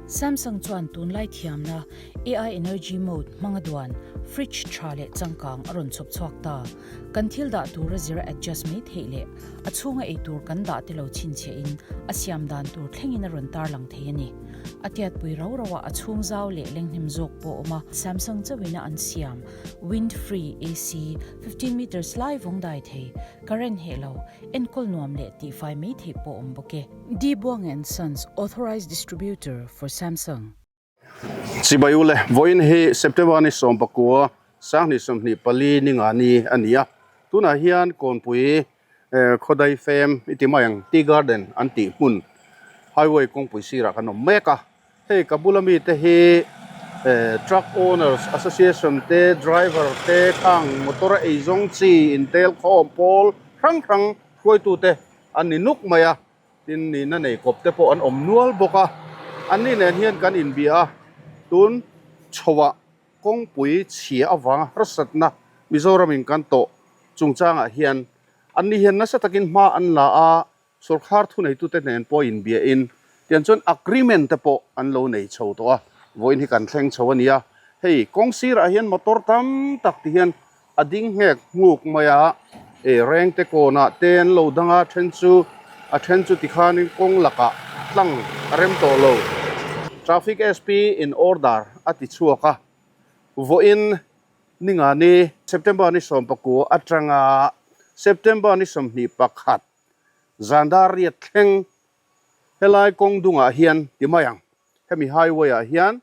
Samsung chuan tunlai thiamna AI Energy Mode hmanga duan fridge tha leh changkang a rawn chhawp chhuak ta. Kan thil dah tur a zira adjust mai theih leh a chhunga ei tur kan dah te lo chhinchhiah in a siam dan tur thlengin a rawn tarlang thei a ni. A tiatpui rau rauah a chhung zau leh lenghnem zawk pawh a awm a, Samsung chauhin a an siam Wind Free AC 15 meters lai vawng dai thei, current heh lo, enkawl nuam leh tihfai mai theih pawh awm bawk e. D Buang and Sons Authorized Distributor for Samsung. Chibai u le, vawiin hi September ni 19, 2024 ni nga ni a ni a. Tunah hian Kawnpui Khawdai Fem i ti mai ang, Tea Garden an tih hmun highway kawngpui sirah kan awm mek a. Hei ka bula mite hi Truck Owners Association te, driver te, khang motor a eizawng chi intel khawm pawl hrang hrang hruaitute an ni nuk mai a, tin nihna nei kawp te pawh an awm nual bawk a, anni nen hian kan inbia a, tun chhoah kawngpui chhia avanga harsatna Mizoramin kan tawh chungchangah hian anni hian nasa takin hma an la a, Sawrkhar thuneitute nen pawh inbiahin tiang chuan agreement te pawh an lo nei chho tawh a, vawiin hi kan thleng chho a ni a, hei kawng sirah hian motor tam tak ti hian a ding nghek nghuk mai a, eh rengte kawnah te an lo dang a, then chu a then chu tikhanin kawng lakah tlang a rem tawh lo. Traffic SP in order a ti chhuak a, vawiin Ningani, September ni 19 atanga September ni 21 zan dar riat thleng helai kawng dungah hian ti mai ang. Hemi highway ah hian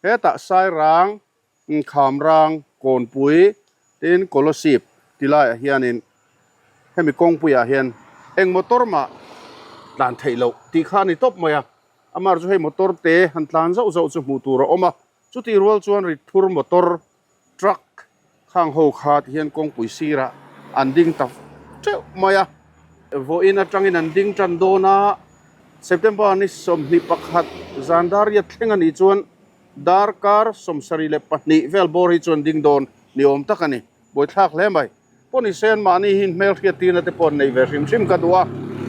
hetah Sairang, Khamrang, Kawnpui tin Kolosip ti laiah hianin hemi kawngpuiah hian eng motor mah tlan theih loh tih kha a ni tawp mai a. Amah chu hei motor te han tlan zauh zauh chu hmuh tur a awm a. Chutih rual chuan ritphur motor, truck, khang ho kha ti hian kawngpui sirah an ding ta teuh mai a. Vawiin atangin an ding tan dawn a, September ni 21 zan dar riat thleng a nih chuan darkar 72 vel bawr hi chuan ding dawn ni awm tak a ni. Buaithlak hle mai. Pawh ni se mahni hi hmel hriat tirna te pawh an neih ve hrim hrim ka duh a,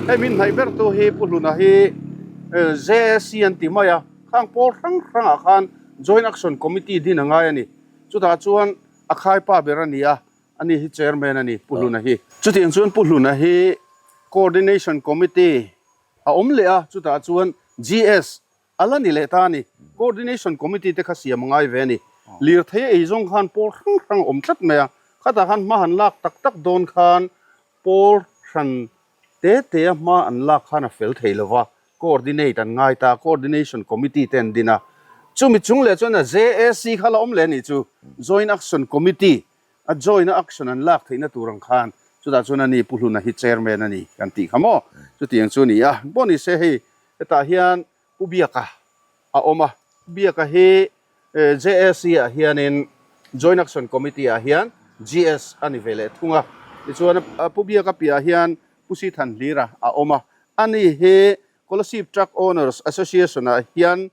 hei min hnaih ber tu hi Pu Hluna hi JAC an ti mai a, khang pawl hrang hrangah khan Joint Action Committee din a ngai a ni. Chutah chuan a khaipa ber a ni a, ani hi Chairman a ni Pu Hluna hi. Chutiang chuan Pu Hluna hi Coordination Committee a awm leh a, chutah chuan GS A la ni leh ta a ni. Coordination Committee te kha siam a ngai ve a ni. Lirthei a ei zawng khan pawl hrang hrang a awm tlat mai a. Khatah khan hma han lak tak tak dawn khan pawl hran te te a hma an lak khan a fel thei lo va, coordinate an ngai ta a, Coordination Committee te an din a. Chumi chung leh chuan a JAC kha la awm leh a nih chu, Joint Action Committee, a joint a action an lak theihna tur ang khan chutah chuan a ni Pu Hluna hi Chairman a ni kan tih kha maw? Chutiang chu a ni a. Pawh ni se hei Hetah hian Pu Biaka a awm a, Pu Biaka hi JAC ah hianin Joint Action Committee ah hian GS a ni ve leh thung a. Tichuan Pu Biaka piahah hian Pu Sithan Hlira a awm a, ani hi Kolasib Truck Owners Association ah hian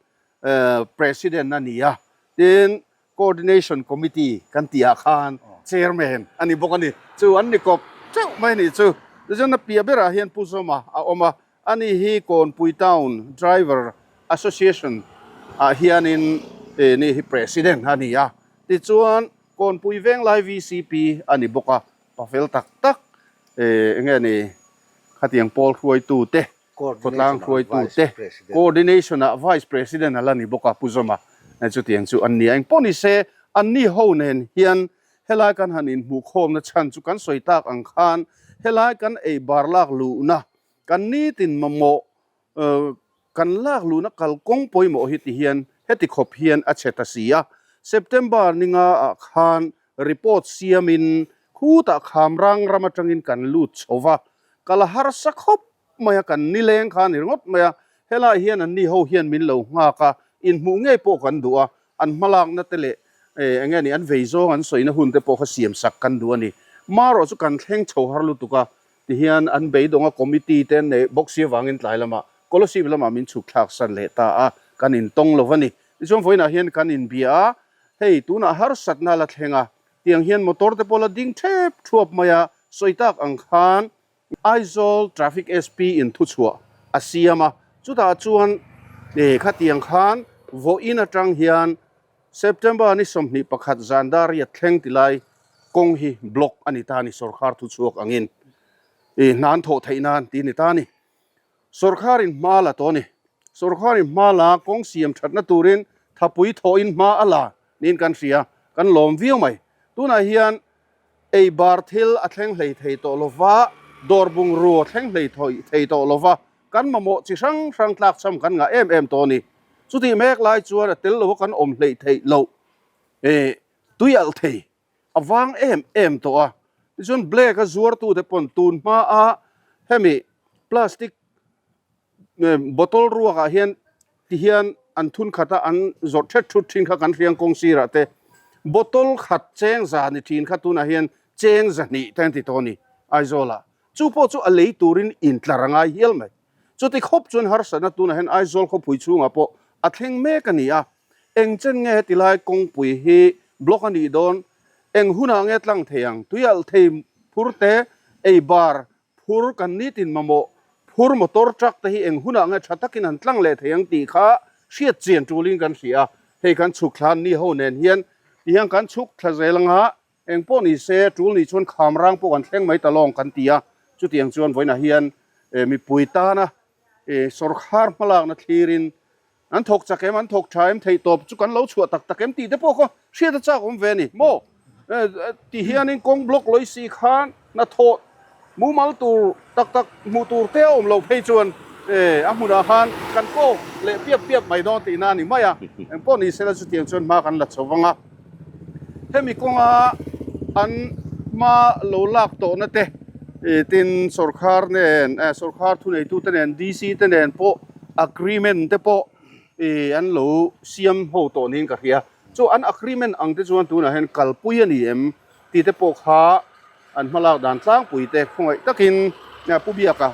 President a ni a, tin Coordination Committee kan tih ah khan Chairman a ni bawk a ni. Chu an ni kawp teuh mai a nih chu. Tichuan a piah berah hian Pu Zawma a awm a, Ani hi Kawnpui Town Driver Association ah hianin ni hi President a ni a, tichuan Kawnpui Venglai VCP a ni bawk a, pa fel tak tak enge ni khatiang pawl hruaitu te, khawtlang hruaitu te, Coordination ah Vice President a la ni bawk a Pu Zawma chutiang chu an ni a, engpawh ni se anni ho nen hian helai kan han inhmuhkhawmna chhan chu kan sawi tak ang khan helai kan ei bar lak luhna Kan nitin mamawh kan lak luhna kalkawng pawimawh hi ti hian heti khawp hian a chhe ta si a. September ni nga ah khan report siamin khutah Khamrang ram atangin kan lut chho va, kal a harsa khawp mai a, kan nileng kha a ni ringawt mai a. Helai hian anni ho hian min lo nghak a, inhmuh ngei pawh kan duh a, an hmalakna te leh eng nge ni an vei zawng an sawina hun te pawh kha siamsak kan duh a ni. Marawh chu kan thleng chho har lutuk a, Tihian an beidawnga committee te an neih bawk si avangin tlai lamah Kolasib lamah min chhuk thlak san leh ta a, kan intawng lo a ni. Tichuan vawiinah hian kan inbia a, hei tunah harsatna la thleng a, tiang hian motor te pawh la ding thep thuap mai a, sawi tak ang khan Aizawl Traffic SP in thuchhuah a siam a, chutah chuan. E khatiang khan vawiin atang hian September ni 21 zan dar riat thleng ti lai kawng hi block a ni ta a ni sorkar thuchhuak angin e hna an thawh theih nan tih a ni ta a ni. Sorkarin hma la tawh a ni. Sorkarin hma la kawng siam thatna turin thapui thawhin hma a la niin kan hria, kan lawm viau mai. Tunah hian ei bar thil a thleng hlei thei tawh lo va, dawr bungrua thleng hlei thei tawh lo va, kan mamawh chi hrang hrang tlakchham kan ngah em em tawh a ni. Chutih mek lai chuan a tel lova kan awm hleih theih loh tui alh thei a vang em em tawh a. Tichuan black a zuartute pawn tun hmaa hemi plastic bottle ruakah hian ti hian an thun khat a, an zawrh thet thut thin kha kan hriang kawng sirah te bottle khat cheng za ni thin kha tunah hian cheng zahnih te an ti tawh a ni Aizawlah. Chu pawh chu a lei turin intlar a ngai hial mai. Chuti khawp chuan harsatna tunah hian Aizawl khawpui chhungah pawh a thleng mek a ni a. Eng chen nge heti lai kawngpui hi block a nih dawn? Eng hunah nge tlang thei ang? Tuialh thei phur te, ei bar phur kan nitin mamawh phur motor truck te hi eng hunah nge tha takin an tlang leh thei ang tih kha hriat chian tulin kan hria a. Hei kan chhuk thla ni ho nen hian tihian kan chhuk thla zel anga eng pawh ni se tul nih chuan kham rang pawh kan thleng mai ta lawng kan ti a. Chutiang chuan vawiinah hian mipui tana sawrkhar hmalakna thlirin An thawk chak em, an thawk tha em, theihtawp chu kan lo chhuah tak tak em tih te pawh kha hriat a chak awm ve a ni maw? Ti hianin kawng block lawi si khan hnathawh mumal tur tak tak hmuh tur te a awm lo phei chuan a hmunah khan kan kawk leh piap piap mai dawn tihna a ni mai a. Engpawh ni sela chutiang chuan hma kan la chho vang a. Hemi kawnga an hma lo lak tawhna te tin sorkar nen sorkar thuneitute nen DC te nen pawh agreement te pawh an lo siam ho tawh niin ka hria. Chu an agreement ang te chuan tunah hian kalpui a ni em tih te pawh kha an hmalak dan tlangpui te khawngaih takin Pu Biaka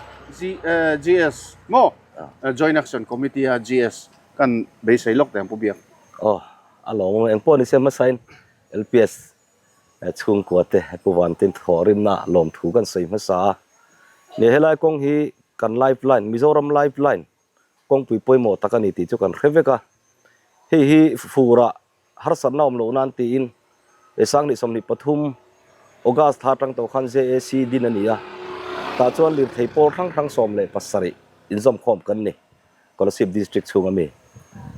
GS maw Joint Action Committee a GS kan beisei lawk teh ang Pu Biak. Aw. A lawm awm eng pawh ni se hmasain LPS chhungkua te Pu Vantin thawhrimna lawmthu kan sawi hmasa a. Ni helai kawng hi kan lifeline, Mizoram lifeline kawngpui pawimawh tak a ni tih chu kan hre vek a. Hei hi furah harsatna awm loh nan tiin 2023 August thla atang tawh khan JAC din a ni a. Tah chuan lirthei pawl hrang hrang 17 inzawmkhawm kan ni. Kolasib District chhung a mi.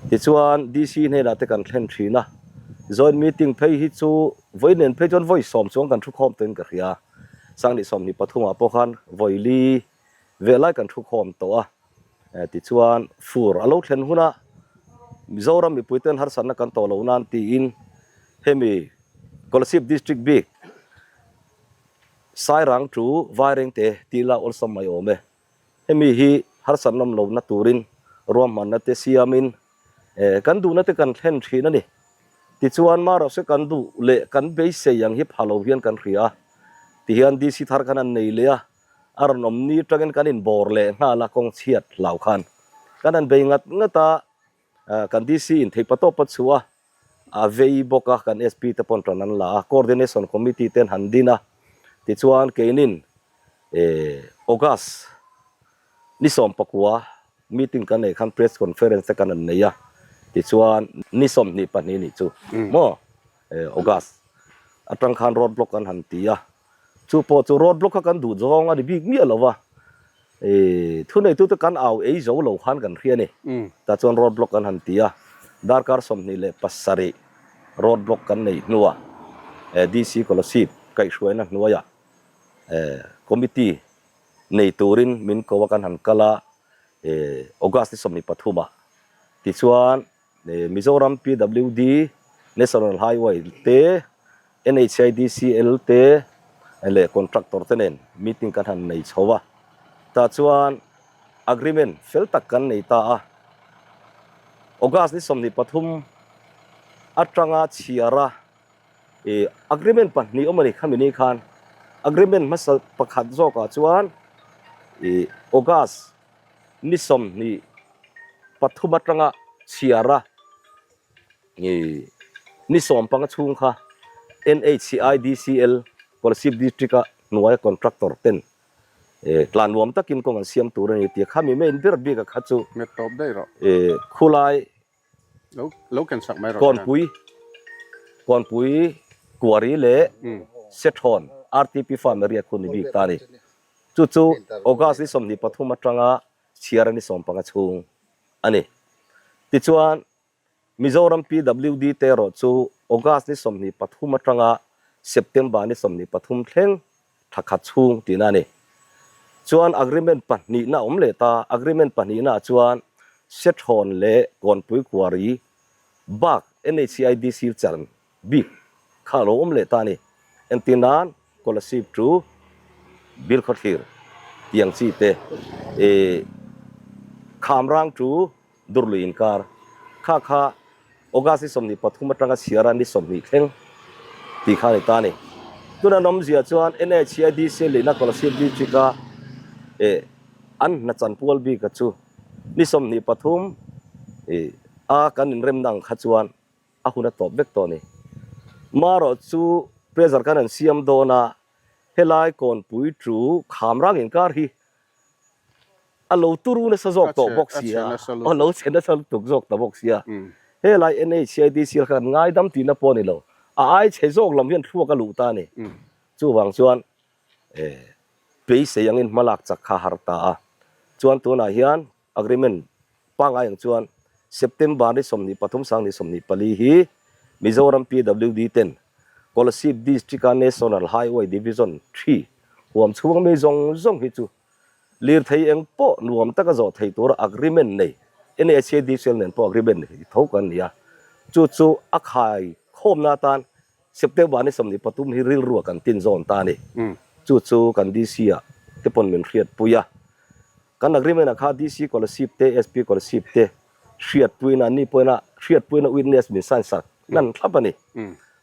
Tichuan DC hnenah te kan thlen thin a, joint meeting phei hi chu vawi nen phei chuan vawi sawm chuang kan thu khawm tawhin ka hria. 2023 ah pawh khan vawi li ve lai kan thu khawm tawh a. Tichuan fur a lo thlen hunah Mizoram mipuiten harsatna kan tawh loh nan tiin hemi Kolasib District bik Sairang to Vairengte tih la awlsam mai awm e. Hemi hi harsatnawm lohna turin ruahmanna te siamin kan duhna te kan thlen thin a ni. Tichuan Marawhse kan duh leh kan beisei ang hi pha lo hian kan hria a, tihian DC thar khan an nei leh a, a rawn awm ni atangin kan inbawr leh nghal a kawng chhiat hlau khan kan han bei ngat ngat a, kan DC in theihpatawp a chhuah a, a vei bawk a, kan SP te pawn tan an la a, Coordination Committee ten han din a, tichuan keinin August ni 19 meeting kan nei khan press conference te kan han nei a, tichuan ni 22 nih chu maw August atang khan road block kan han ti a, chu pawh chu road block kha kan duh zawng a ni bik miah lo va, thuneitute kan au ei zo lo khan kan hria a ni, tah chuan road block kan han ti a, darkar 27 road block kan neih hnuah DC Kolasib kaihhruaina hnuaiah Committee nei turin min ko a kan han kal a, August ni 23 ah tichuan Mizoram PWD, National Highway te, NHIDCL te leh contractor te nen meeting kan han nei chho a, tah chuan agreement fel tak kan nei ta a, August ni 23 atanga chhiar a. I agreement pahnih awm a ni khami ni khan agreement hmasa pakhat zawkah chuan i August ni 23 atanga chhiar a i ni 15 chhung kha NHIDCL Kolasib District a hnuaia contractor ten. Tlan nuam takin kawng an siam tur a ni tih kha mi main ber bik a kha chu Nghet tawp daih rawh. Khulai Lo lo ken sak mai rawh. Kawnpui Kawnpui Kuari leh Sethawn RTP Farm area khu ni bik ta a ni. Chu chu August ni 23 atanga chhiar a ni 15 chhung a ni. Tichuan Mizoram PWD te erawh chu August ni 23 atanga September ni 23 thleng thla khat chhung tihna a ni. Chuan agreement pahnihna a awm leh ta, agreement pahnihnaah chuan Sethawn leh Kawnpui Kuari bak NHCIDC chan bik kha a lo awm leh ta a ni. Entir nan Kolasib chu Bilkhawthlir tiang chi te, Khamrang chu Durlui inkar kha kha August ni 23 atanga chhiara ni 20 thleng tih kha a ni ta a ni. Tuna nawmzia chuan NHIDC lehna Kolasib District a eh an hna chanpual bik a chu ni 23 eh a kan inremna ang kha chuan a hun a tawp vek tawh a ni. Marawh chu pressure khan an siam dawn a, helai kawnpui chu khamrang inkar hi A lo turu nasa zawk tawh bawk sia, a lo chhe nasa lutuk zawk ta bawk sia. Helai NHIDC kha kan ngaidam tihna pawh a ni lo, a ai chhe zawk lam hian thluak a luh ta a ni. Chuvang chuan beisei angin hmalak chak kha a har ta a. Chuan tunah hian agreement pangngai ang chuan September ni 23 sang ni 24 hi Mizoram PWD ten Kolasib District-a National Highway Division 3 huam chhung ami zawng zawng hi chu Lirthei eng pawh nuam taka zawh thei tura agreement nei, NHADCL nen pawh agreement nei tho kan ni a, chu chu a khai khawmna atan September ni 23 hi rilrua kan tin zawn ta a ni. Chu chu kan DC ah te pawn min hriatpui a, kan agreement ah kha DC Kolasib te, SP Kolasib te hriatpuina an ni pawhin a hriatpuina witness min sign sak hnan thlap a ni.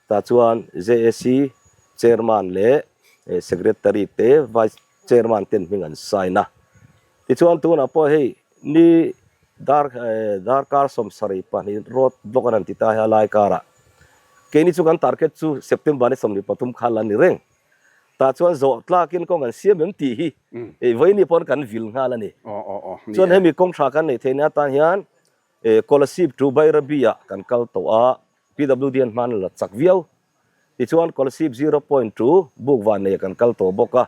Tah chuan JAC Chairman leh Secretary te, Vice Chairman ten hming an sign a. Tichuan tunah pawh hei ni dar darkar 72 road block an han ti ta hi a lai karah keini chu kan target chu September ni 23 kha la ni reng. Tah chuan zawh tlakin kawng an siam em tih hi vawiini pawn kan vil nghal a ni. Chuan hemi kawng tha kan neih theihna atan hian Kolasib to Bairabi ah kan kal tawh a, PWD an hman la chak viau. Tichuan Kolasib 0.2 buk van nei ah kan kal tawh bawk a,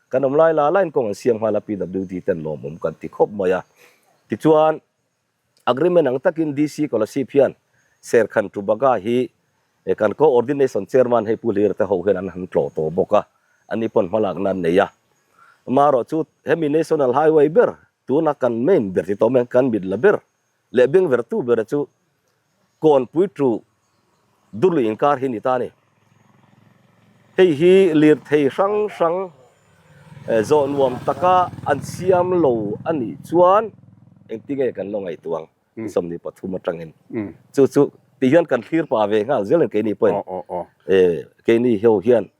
kan awm lai la lain kawng an siam nghal a PWD ten lawmawm kan ti khawp mai a. Tichuan agreement ang takin DC Kolasib hian Serkhan to Baga hi kan Co-ordination Chairman hei Pu Hlira te ho hian an han tlawh tawh bawk a, ani pawn hmalakna an nei a. Amaherawh chu hemi National Highway ber tuna kan main ber ti tawh mai kan mit la ber leh beng vertu bera chu Kawnpui tu Durlui inkar hi ni ta a ni. Hei hi lirthei hrang hrang zawh nuam taka an siam lo a nih chuan engtinge kan lo ngaihtuah ang 23 atangin. Chu chu ti hian kan thlir pah ve nghal zel a ni keini pawhin. Keini ho hian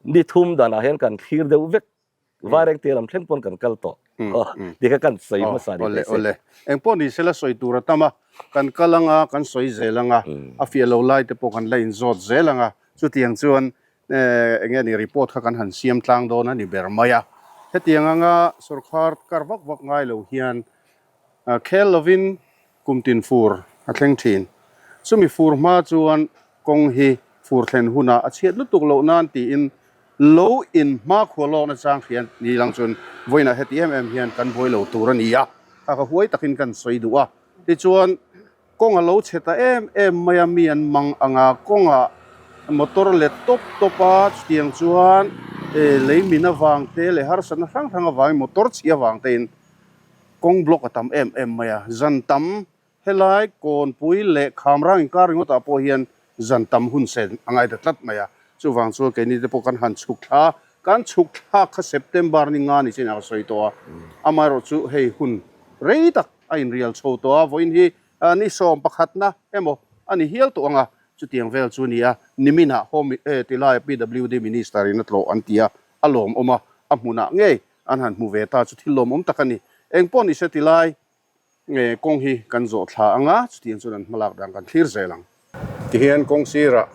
ni thum danah hian kan thlir deuh vek. Vaireng te lam thleng pawn kan kal tawh. Ti kha kan sawi hmasa ni teh se. Awle, eng pawh ni sela sawi tur a tam a, kan kal anga, kan sawi zel anga, a fiah lo lai te pawh kan la inzawt zel anga, chutiang chuan eng nge ni report kha kan han siam tlang dawn a ni ber mai a. Hetiang anga sorkar kar vak vak ngai lo hian khel lovin Kum tin fur a thleng thin. Chumi fur hma chuan kawng hi fur thlen hunah a chhiat lutuk loh nan tiin lo in hma khua lawkna chang hrian ni lang chuan vawiinah heti em em hian kan buai lo tur a ni a, kha ka huai takin kan sawi duh a. Tichuan kawng a lo chhe ta em em mai a, mi an mang anga kawngah motor let tawp tawp a, chutiang chuan lei min avang te leh harsatna hrang hrang avangin motor chhia avang tein Kawng block a tam em em mai a, zan tam helai Kawnpui leh Khamrang inkar ringawtah pawh hian zan tam hun sen a ngai ta tlat mai a, chuvang chuan keini te pawh kan han chhuk thla a, kan chhuk thlak kha September ni nga ni chin a ka sawi tawh a, amaherawh chu hei hun rei tak a inrial chho tawh a, vawiin hi ni sawm pakhatna emaw a ni hial tawh ang a, chutiang vel chu a ni a, niminah Home tilaia PWD Minister in a tlawh an ti a, a lawmawm a, a hmunah ngei An han hmu ve ta chu thil lawmawm tak a ni. Eng pawh ni se ti lai nge kawng hi kan zawh thla ang a, chutiang chuan an hmalak dan kan thlir zel ang. Tihian kawng sirah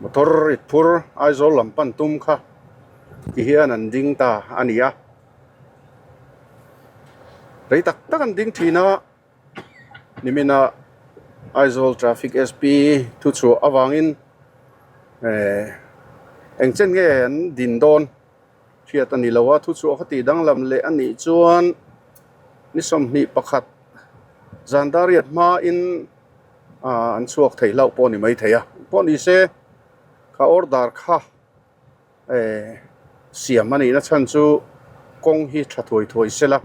motor rit phur Aizawl lam pan tum kha. Ti hian an ding ta a ni a. Rei tak tak an ding thin a, nimina Aizawl Traffic SP thuchhuah avangin eh eng chen nge an din dawn hriat a ni lo a, thuchhuah kha tih danglam leh a nih chuan ni 21 zan dariat hmain ah an chhuak thei hlauh pawh a ni maithei a, pawh ni se kha order kha. Eh siam a nihna chhan chu kawng hi tha thuai thuai sela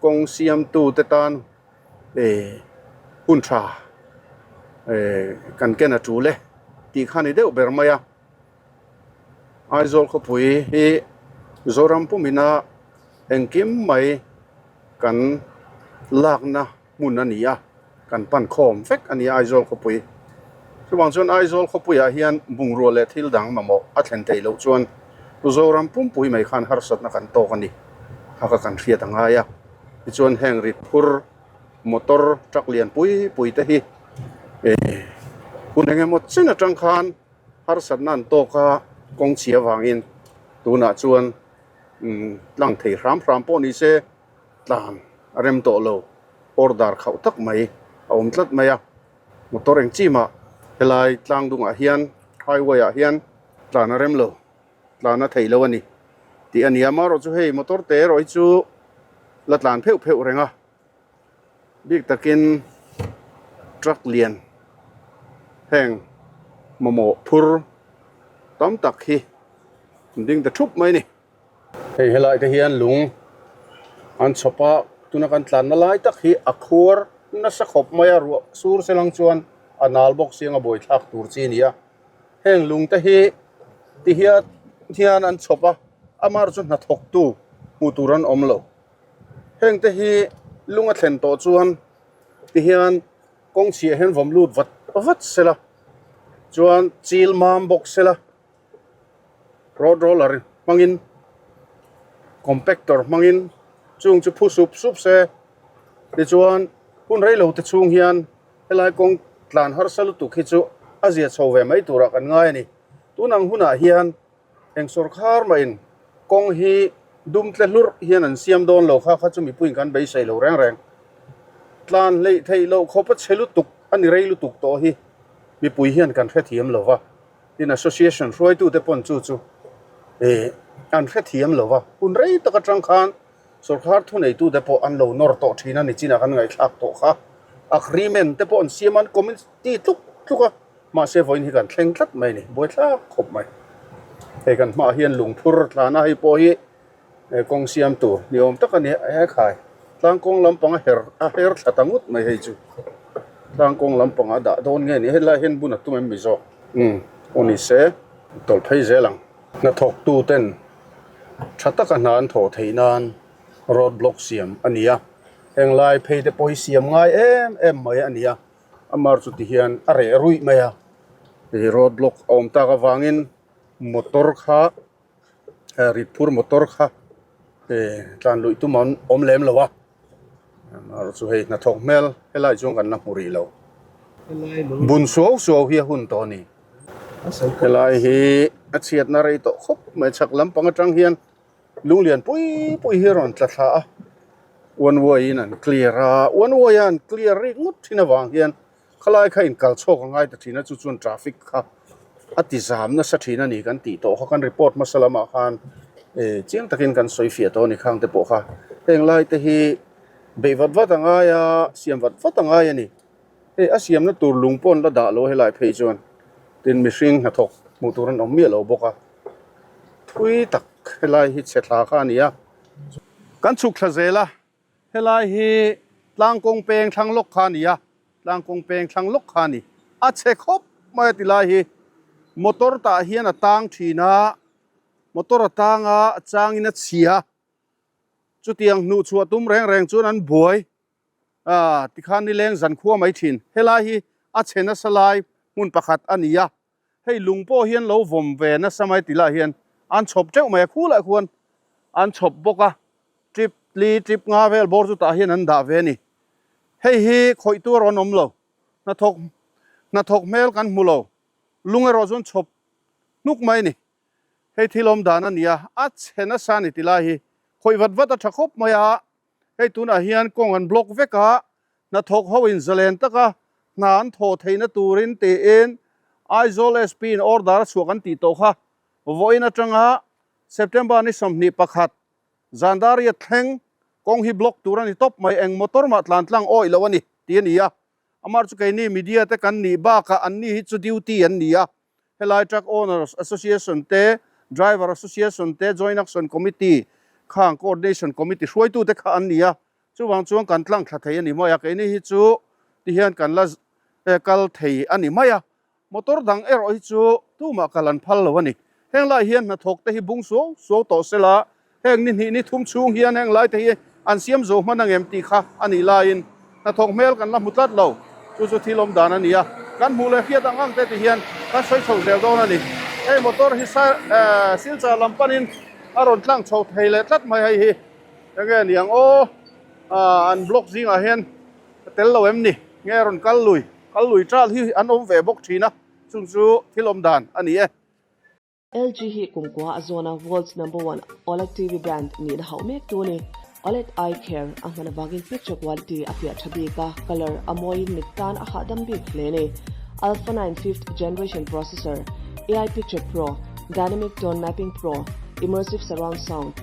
kawng siamtu te tan eh hun tha eh kan ken a tul e tih kha a ni deuh ber mai a Aizawl khawpui hi Zoram pumina engkim mai kan lakna hmun a ni a, kan pan khawm vek a ni a Aizawl khawpui. Chuvang chuan Aizawl khawpuiah hian bungrua leh thil dang mamawh a thlen theih loh chuan Zoram pumpui mai khan harsatna kan tawk a ni. A ka kan hriat a ngai a, tichuan heng rit phur motor truck lian pui pui te hi eh hun eng emaw chen atang khan harsatna an tawk a kawng chhia avangin tunah chuan umm tlang thei hram hram pawh ni se. Tlan a rem tawh lo, order khauh tak mai a awm tlat mai a, motor eng chi mah helai tlang dungah hian highway ah hian tlan a rem lo, tlan a thei lo a ni tih a ni a, amaherawhchu hei motor te erawh hi chu la tlan pheuh pheuh reng a, bik takin truck lian heng mamawh phur tam tak hi an ding ta thup mai a ni. Hei helai te hian lung an chhawp a tuna kan tlanna lai tak hi a khuar nasa khawp mai a ruah sur se lang chuan a nal bawk siang a buaithlak tur chi a ni a heng lung te hi ti hian hian an chhawp a amah chu hnathawk tu hmuh tur an awm lo heng te hi lung a thlen tawh chuan ti hian kawng chhiah hian vawm lut vat vat sela chuan chil mam bawk sela. Road roller hmangin compactor hmangin chung chu phu sup sup se tichuan hun rei lo te chhung hian helai kawng tlan harsa lutuk hi chu a zia chho ve mai turah kan ngai a ni. Tun ang hunah hian eng sawrkhar mahin kawng hi dum tle hlurh hian an siam dawn lo kha kha chu mipuiin kan beisei lo reng reng. Tlan hleih theih loh khawp a chhe lutuk a ni rei lutuk tawh hi mipui hian kan hrethiam lo va. Tin association hruaitute pawn chu chu ih an hrethiam lo va, hun rei tak atang khan sorkar thuneitute pawh an lo nawr tawh thin a ni chinah kan ngaihthlak tawh kha. Agreement te pawh an siam a, an committee tluk tluk a, mahse vawiin hi kan thleng tlat mai a ni, buaithlak khawp mai. Hei kan hmaah hian lungphur tlana hei pawh hi kawng siam tur ni awm tak a ni a hekhai tlang kawng lampang a her a her thla ta ngut mai hei chu tlang kawng lampang a dah dawn nge ni helai hian bun a tum em mi zawk umm aw ni se tawlh phei zel ang hnathawk tu ten tha taka hna an thawh theih nan road block siam a ni a heng lai phei te pawh hi siam ngai em em mai a ni a amar chu ti hian a reh ruih mai a road block a awm tak avangin motor kha. Rit phur motor kha tlan luih tum an awm lem lo a chu hei hnathawk hmel helai chuan kan la hmu rih lo bun suau suau hi a hun tawh a ni helai hi a chhiatna rei tawh khawp mai chhak lampang atang hian lung lian pui pui hi a rawn tla thla a one way in an clear a one way a an clear rik ngawt thin avang hian. Khalai kha inkal chhuak a ngai ta thin a, chu chuan traffic kha a ti zam nasa thin a ni kan tih tawh kha kan report hmasa lamah khan eh chiang takin kan sawi fiah tawh a ni khang te pawh kha. Heng lai te hi beih vat vat a ngai a, siam vat vat a ngai a ni. Hei a siamna tur lung pawh an la dah lo helai phei chuan tin mihring hnathawk hmuh tur an awm miah lo bawk a, thui tak helai hi chhe thla kha a ni a. Kan chhuk thla zel a. Helai hi tlang kawng peng thlang lawk kha a ni a, tlang kawng peng thlang lawk kha a ni. A chhe khawp mai a ti lai hi motor tah hian a tang thin a, motor a tang a, a changin a chhia. Chutiang hnuh chhuah tum reng reng chuan an buai a, tikhan nileng zan khua mai thin. Helai hi a chhe nasa lai hmun pakhat a ni a, hei lung pawh hian lo vawm ve nasa mai ti lah hian an chhawp teuh mai a, khulah khuan an chhawp bawk a. Trip li trip nga vel bawr chu tah hian an dah ve a ni. Hei hi khawih tur an awm lo. Hnathawk hnathawk hmel kan hmu lo. Lung erawh chuan chhawp hnuk mai a ni. Hei thil awm dan a nia, a chhe nasa a ni ti lai hi khawih vat vat a tha khawp mai a. Hei tunah hian kawng an block vek a, hnathawk ho in zalen taka hna an thawh theihna turin tiin Aizawl SP in order a chhuah kan tih tawh kha. Vawiin atanga September ni 21 Zandariat thleng kawng hi block tur a ni tawp mai, eng motor mah tlan tlang awih loh a ni tih a ni a. Amar chu keini media te kan nih bakah anni hi chu duty an ni a. Helai Truck Owners Association te, Driver Association te, Joint Action Committee khang Coordination Committee hruaitute kha an ni a. Chuvang chuan kan tlang thla thei a ni mai a, keini hi chu tihian kan la kal thei a ni mai a. Motor dang erawh hi chu tumah kal an phal lo a ni. Heng lai hian hnathawk te hi bung suau suau tawh se la, heng ni hnih ni thum chhung hian heng lai te hi an siam zo hman ang em tih kha a nih laiin hnathawk hmel kan la hmu tlat lo. Chu chu thil awm dan a ni a, kan hmuh leh hriat ang ang te ti hian kan sawi chho zel dawn a ni. Hei motor hi Silchar lam panin a rawn tlang chho thei leh tlat mai hei hi. Enge niang aw, an block zingah hian tel lo em ni? Nge rawn kal lui? Kal lui ṭal hi an awm ve bawk ṭhin a, chung chu thil awm dan a ni e. LG hi kumkua a zawn a World's Number One OLED TV brand nihna hauh mek tu a ni. OLED Eye Care a hman avangin picture quality a fiah tha bik a, colour a mawiin mit tan a hahdam bik hle a ni. Alpha 9 fifth generation processor, AI Picture Pro, Dynamic Tone Mapping Pro, Immersive Surround Sound,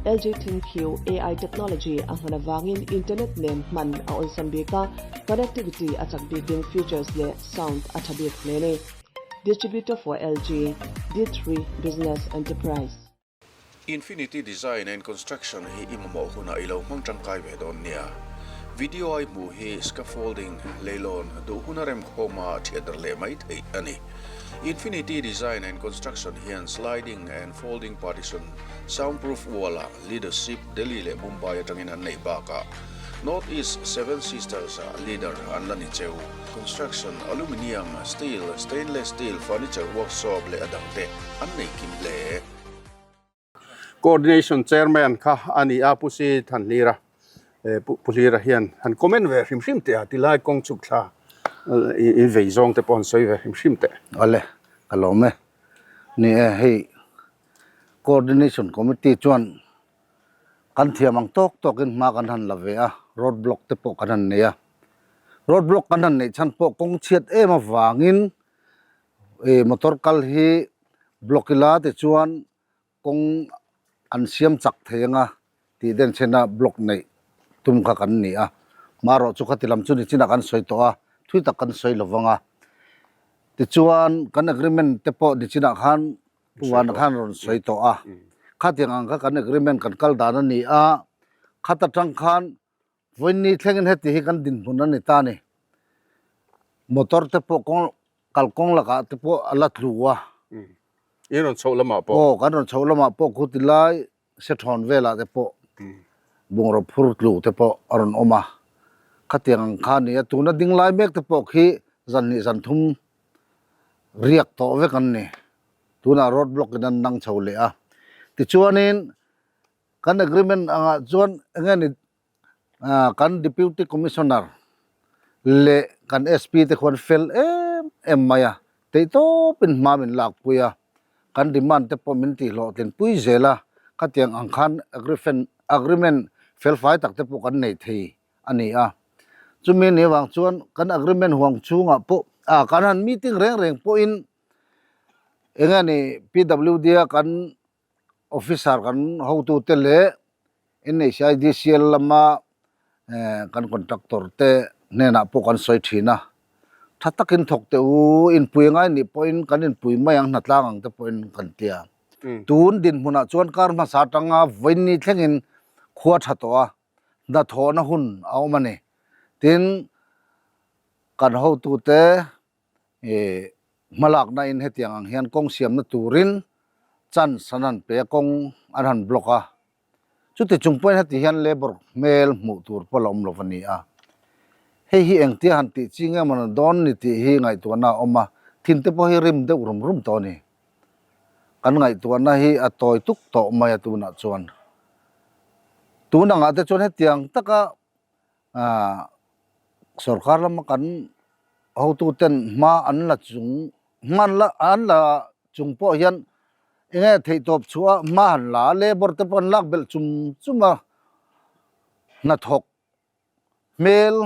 LG ThinQ AI technology a hman avangin internet nen hman a awlsam bik a, Connectivity a chak bikin features leh sound a tha bik hle ni. Distributor for LG, D3 Business Enterprise. Infinity Design and Construction hi i mamawh hunah i lo hmang tangkai ve dawn nia. Video a i hmuh hi scaffolding, leilawn, duh huna remkhawma thiat dar leh mai theih a ni. Infinity Design and Construction hian sliding and folding partition, soundproof wall-ah leadership Delhi leh Mumbai atangin an neih bakah North East Seven Sisters-ah leader an la ni cheu. Construction, aluminium, steel, stainless steel, furniture workshop leh a dangte an nei kim hle. Coordination Chairman kha a ni a, Pu Si Thanhlira, Pu Hlira hian han comment ve hrim hrim teh a, tilai kawng chhuk thla i vei zawng te pawh han sawi ve hrim hrim teh. Awle, ka lawm e. Ni e, hei Coordination Committee chuan kan thiam ang tawk tawkin hma kan han la ve a, road block te pawh kan han nei a. Road block kan han neih chhan pawh kawng chhiat em avangin ih motor kal hi block ila tichuan kawng an siam chak thei anga tih den chhena block neih tum kha kan ni a. Marawh chu khati lam chu nichinah kan sawi tawh a, thui tak kan sawi lovang a. Tichuan kan agreement te pawh nichinah khan Puan khan rawn sawi tawh a, khatiang ang kha kan agreement kan kal dan a ni a, khat atang khan vawiin thlengin heti hi kan dinhmun a ni ta a ni. Motor te pawh kawng kalkawng lakah te pawh a la tlu a. In rawn chhoh lamah pawh. Aw, kan rawn chhoh lamah pawh khu tilai Sethawn velah te pawh bungraw phur tlu te pawh a rawn awm a, khatiang ang kha a ni a, tuna ding lai mek te pawh khi zan hnih zan thum riak tawh vek an ni, tunah road block in an nang chho leh a, tichuanin kan agreement angah chuan eng nge ni kan Deputy Commissioner leh kan SP te khuan fel em em mai a, theihtawpin hma min lakpui a, kan demand te pawh min tihhlawhtlin pui zel a, khatiang ang khan agreement felfai tak te pawh kan nei thei a ni a. Chumi ni avang chuan kan agreement huang chhungah pawh ah kan han meeting reng reng pawhin eng nge ni PWD a kan officer kan hotute leh NHIDCL lama kan contractor te hnenah pawh kan sawi thin a, tha takin thawk teh u, inpui ngai nih pawhin kan inpui mai ang hnatlang ang te pawhin kan ti a. Tun dinhmunah chuan kar hmasa atanga vawiin thlengin khua tha tawh a, hnathawhna hun a awm a ni. Tin, kan hotute Ih hmalakna in hetiang ang hian kawng siamna turin chance an han pe a, kawng an han block a. Chuti chung pawhin heti hian labour hmel hmuh tur pawh la awm lo a ni a. Hei hi engtia han tih chi nge maw dawn ni tih hi ngaihtuahna a awm a, thin te pawh hi rim deuh rum rum tawh a ni. Kan ngaihtuahna hi a tawi tuk tawh mai a tunah chuan. Tun angah te chuan hetiang taka Aaa sorkar lama kan hotuten hma an la chung hma an la an la chung pawh hian Enge theihtawp chhuah a hma han la a, labour te pawh an lak belh chum chum a, hnathawk hmel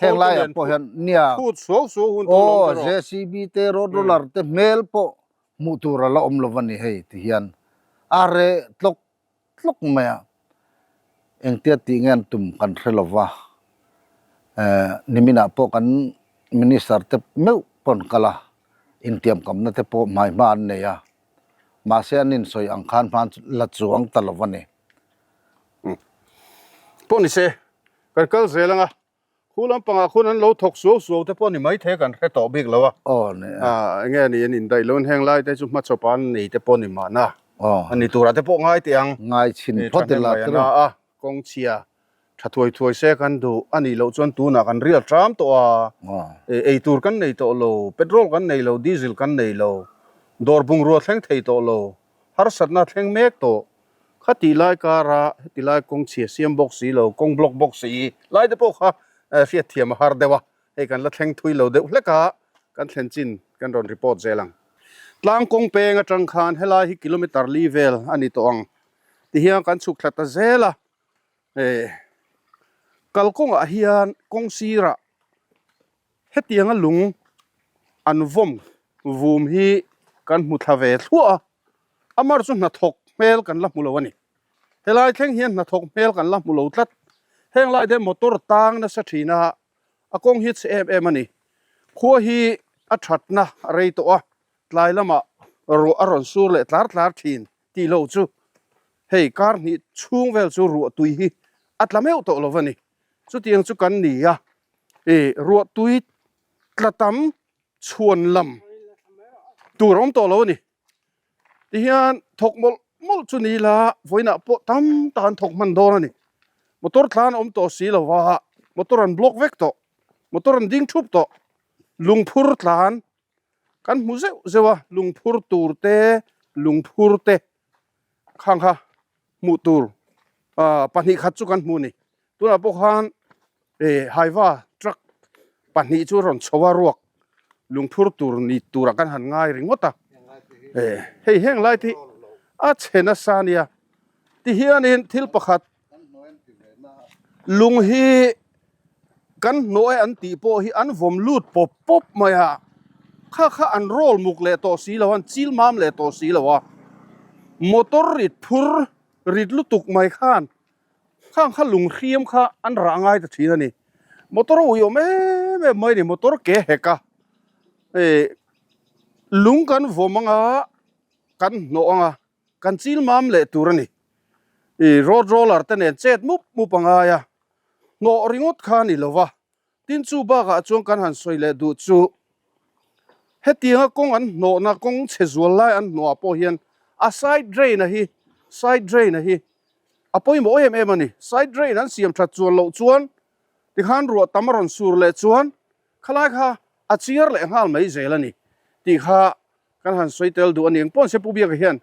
heng laiah pawh hian nia aw JCB te road roller te hmel pawh hmuh tur a la awm lo a ni hei ti hian a reh tlawk tlawk mai a, engtia tih nge an tum kan hre lo va, eh niminah pawh kan minister te meuh pawh an kal a, intiamkamna te pawh hmai hma an nei a, mahse an insawi ang khan hma la chuang ta lo a ni. Pawh ni se, kan kal zel ang a, khu lampangah khuan an lo thawk suau suau te pawh ni maithei kan hre tawh bik lo a. Aw ni a. Enge ni an indaih lo in heng lai te chu hmachawpa an nei te pawh ni mahna. Aw. A ni turah te pawh ngai teh ang. Ngai chhin phawt ila te rawh. A kawng chhia tha thuai thuai se kan duh a nih loh chuan tunah kan rial ṭam tawh a. Ei tur kan nei tawh lo, petrol kan nei lo, diesel kan nei lo, dawr bungrua thleng thei tawh lo, harsatna thleng mek tawh. Kha tih lai kara heti lai kawng chhia siam bawk si lo, kawng block bawk si lai te pawh kha hriatthiam a har deuh a, hei kan la thleng thui lo deuh hlek a, kan thlen chin kan rawn report zel ang. Tlang kawng peng atang khan helai hi kilometer li vel a ni tawh ang tihian kan chhuk thla ta zel a, kalkawngah hian kawng sirah Hetianga lung an vawm vum hi kan hmu thla ve thluah a, amar chu hnathawk hmel kan la hmu lo a ni. Helai thleng hian hnathawk hmel kan la hmu lo tlat. Heng lai te motor tang nasa thin a, a kawng hi chhe em em a ni. Khua hi a thatna a rei tawh a, tlai lamah ruah a rawn sur leh tlar tlar thin tih loh chu hei kar hnih chhung vel chu ruah tui hi a tla meuh tawh lo a ni. Chutiang chu kan ni a, I ruahtui tla tam chhuan lam tur a awm tawh lo a ni. Tihian thawk mawlh mawlh chu ni ila vawiinah pawh tam tak an thawk hman dawn a ni. Motor tlan a awm tawh si lo va, motor an block vek tawh, motor an ding thup tawh, lungphur tlan kan hmu zeuh zeuh a, lungphur tur te, lungphur te khang kha hmuh tur pahnih khat chu kan hmu a ni. Tunah pawh khan Haiva truck pahnih chu rawn chho a ruak lungphur tur ni turah kan han ngai ringawt a hei heng lai te hi a chhe nasa ania tihianin thil pakhat lung hi kan hnawh e an tih pawh hi an vawm lut pawp pawp mai a kha kha an roll muk leh tawh si lo a an chil mam leh tawh si lo a motor rit phur rit lutuk mai khan. Khang kha lung hriam kha an rah ngai ta thin a ni. Motor a uiawm em em mai a ni, motor ke hek a. Hei lung kan vawm anga kan hnawh anga kan chil mam leh tur a ni. Ih road roller te nen chet mup mup a ngai a, hnawh ringawt kha a ni lo va. Tin chu bakah chuan kan han sawi leh duh chu hetianga kawng an hnawhna kawng chhe zual lai an hnawhah pawh hian a side drain a hi side drain a hi a pawimawh em em a ni. Side drain an siam that chuan loh chuan tikhan ruah tam a rawn sur leh chuan khalai kha a chiar leh nghal mai zel a ni tih kha kan han sawi tel duh a ni. Engpawh se Pu Biaka hian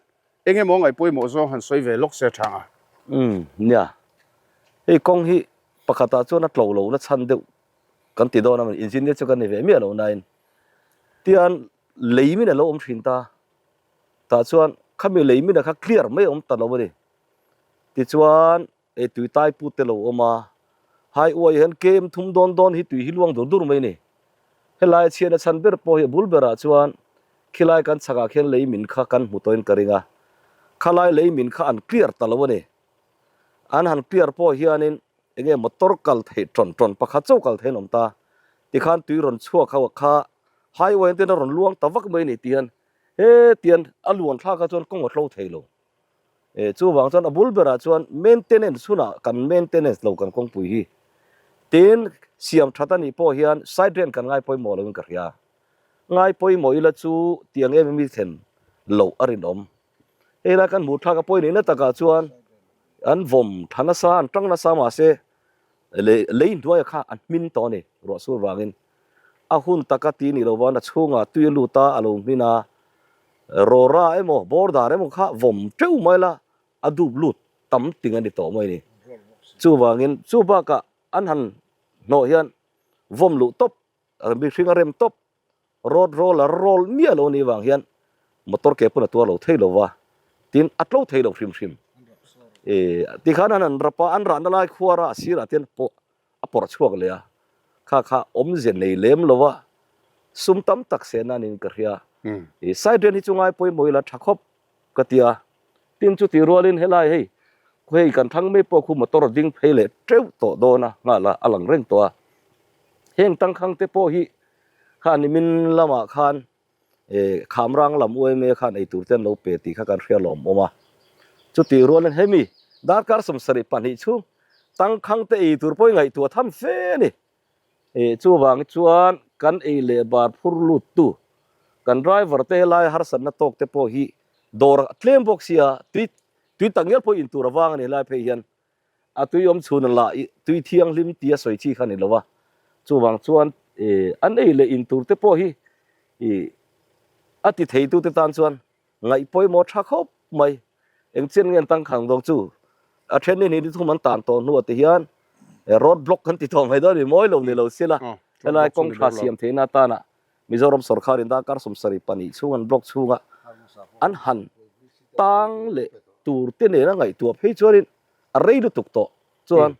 eng emaw ngaih pawimawh zawng han sawi ve lawk se tha ang a. Umm nia hei kawng hi Pakhatah chuan a tlo lo na chhan deuh kan ti dawn a maw, engineer chu kan ni ve miah lo nain tian lei min a lo awm thin ta, tah chuan khami lei min a kha clear mai a awm ta lo a ni. Tichuan ei tui tai put te lo awm a, hai uai hian kem thum dawn dawn hi tui hi luang dur dur mai a ni. Helai a chhiatna chhan ber pawh hi a bul berah chuan khilai kan chhakah khian lei min kha kan hmu tawhin ka ring a, khalai lei min kha an clear ta lo a ni. An han clear pawh hianin enge motor kal theih tawn tawn pakhat chauh kal theih an awm ta. Tikhan tui rawn chhuak ho kha highway an ten a rawn luang ta vak mai a ni tih hian hetian a luan thlak ah chuan kawng a tlo thei lo. Chuvang chuan a bul berah chuan maintenance hunah kan maintenance lo kan kawngpui hi tin siam that a nih pawh hian side drain kan ngai pawimawh loin ka hria. Ngai pawimawh ila chu tiang em em hi thlen loh a rinawm. Hei lai kan hmuh thlak a pawi neihna takah chuan an vawm tha nasa an tang nasa mahse lei lei hnuaia kha a hmin tawh a ni ruah sur vangin a hun taka ti nih loh vangin a chhungah tui a lut a a lo hmin a rawra emaw border emaw kha vawm teuh mai la a dup lut tam ting a ni tawh mai a ni chuvangin chu bakah an han hnawh hian vawm luh tawp mihring a rem tawp. Road roller roll miah lo anih vang hian motor ke pawn a tuar lo thei lo va. Tin, a tlo thei lo hrim hrim. E, tikhan an han rap a, an rahna lai khuara a sirah te hian pawh a pawrh chhuak leh a, kha kha awmze nei lem lo a, sum tam tak sehna niin ka hria. E, side drain hi chu ngai pawimawh ila tha khawp ka ti a. Tin, chutih rualin helai hei, hei kan thlang mai pawh khu motor a ding phei leh teuh tawh dawn a, nghal a, a lang reng tawh a. Heng tangkhang te pawh hi kha nimin lamah khan E, Khamrang lam UMA khan ei tur te an lo pe tih kha kan hria lawm awm a. Chutih rualin hemi darkar 72 chhung tangkhang te ei tur pawh i ngaihtuah tham fe a ni. E, chuvang chuan kan ei leh bar phur lut tu kan driver te helai harsatna tawk te pawh hi dawr a tlem bawk sia, tui tui tak ngial pawh in tur avang a ni helai phei hian A tui awm chhun lah i tui thianghlim tia sawi chi kha ni lo a, chuvang chuan an ei leh in tur te pawh hi i a ti theitu te tan chuan ngaih pawimawh tha khawp mai. Eng chian nge an tangkhang dawn chu? A then ni ni thum an tan tawh hnuah te hian road block kan ti tawh mai dawn a ni, mawi lo ni lo sila helai kawng tha siam theihna atana Mizoram sawrkharin darkar 72 chhung an block chhunga an han tang leh tur te nena ngaihtuah phei chuanin a rei lutuk tawh chuan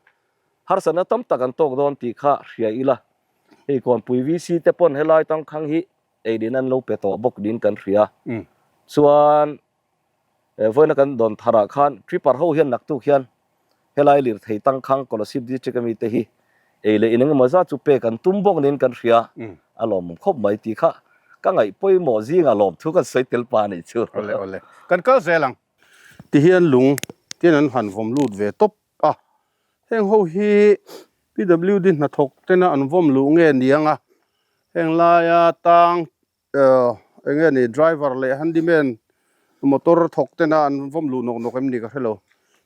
harsatna tam tak an tawk dawn tih kha hria ila, hei Kawnpui VC te pawn helai tangkhang hi eilin an lo pe tawh bawk niin kan hria. Chuan vawiina kan dawn tharah khan tripper ho hian naktuk hian helai lirthei tangkhang Kolasib District ami te hi ei leh in engemaw zat chu pek an tum bawk niin kan hria, a lawmawm khawp mai tih kha ka ngaih pawimawh zingah lawmthu kan sawi tel pa a nih chu. Awle awle. Kan kal zel ang. Ti hian lung tin an han vawm lut ve tawp a, heng ho hi PWD hnathawk tena an vawm luh nge niang a, heng laia tang eng nge ni driver leh handyman motor thawk tena an vawm luh nawk nawk em ni ka hre lo,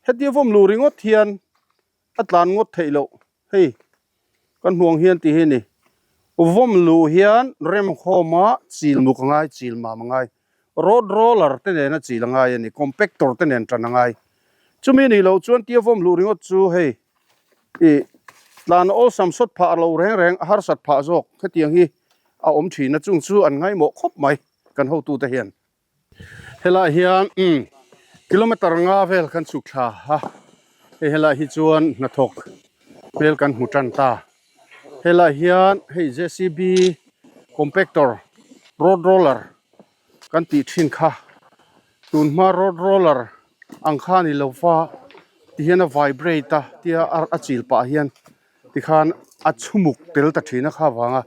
hetia vawm luh ringawt hian a tlan ngawt theih loh hei kan hmuang hian tih hi a ni vawm luh hian remkhawm a chil muk a ngai chil mam a ngai road roller te nena chil a ngai a ni compactor te nen tan a ngai chumi nih loh chuan tia vawm luh ringawt chu hei ih tlan awlsam sawt phah lo reng reng a harsat phah zawk hetiang hi a awm thin a chung chu an ngaihmawh khawp mai kan hotute hian. Helai hian umm kilometer nga vel kan chhuk thla a, hei helai hi chuan hnathawk hmel kan hmu tan ta. Helai hian hei JCB compactor road roller kan tih thin kha tun hma road roller ang kha a ni lo va tihian a vibrate a tia a chil pah hian tikhan a chhumuk tel ta thin a kha vanga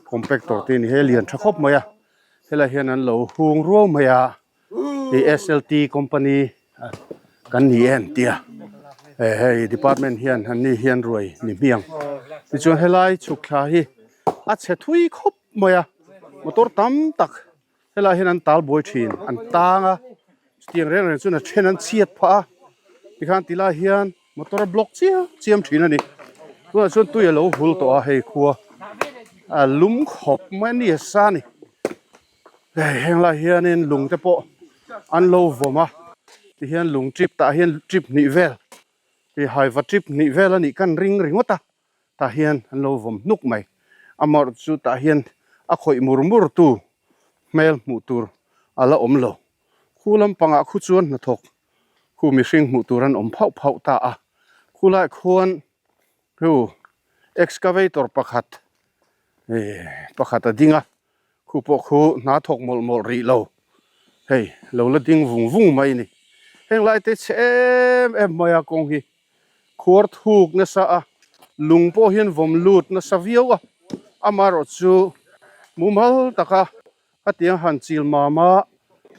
compactor te a ni hei a lian tha khawp mai a. Helai hian an lo hung ruau mai a, ih SLT company kan ni em tia hei department hian an ni hian ruai ni hmiang. Tichuan helai chhuk thla hi a chhe thui khawp mai a, motor tam tak helai hian an tal buai thin, an tang a, chutiang reng reng chuan a then an chhiat phah a, tikhan tilai hian Motor a block chiam chiam thin a ni. Tunah chuan tui a lo hul tawh a hei khua a lum khawp mai a ni a sa a ni. Hei heng lai hianin lung te pawh an lo vawm a tihian lung trip tah hian trip hnih vel ih haiva trip hnih vel a nih kan ring ringawt a tah hian an lo vawm hnuk mai. Amaherawhchu chu tah hian a khawih mur mur tu hmel hmuh tur a la awm lo. Khu lampangah khu chuan hnathawk Khu mihring hmuh tur an awm phauh phauh ta a, khulai khuan hu excavator pakhat eh pakhat a ding a, khu pawh khu hna thawk mawlh mawlh rih lo hei lo la ding vung vung mai a ni. Heng lai te chhe em em mai a kawng hi khuar thuk nasa a, lung pawh hian vawm lut nasa viau a, amaherawh chu mumal taka Hetiang han chil mam a,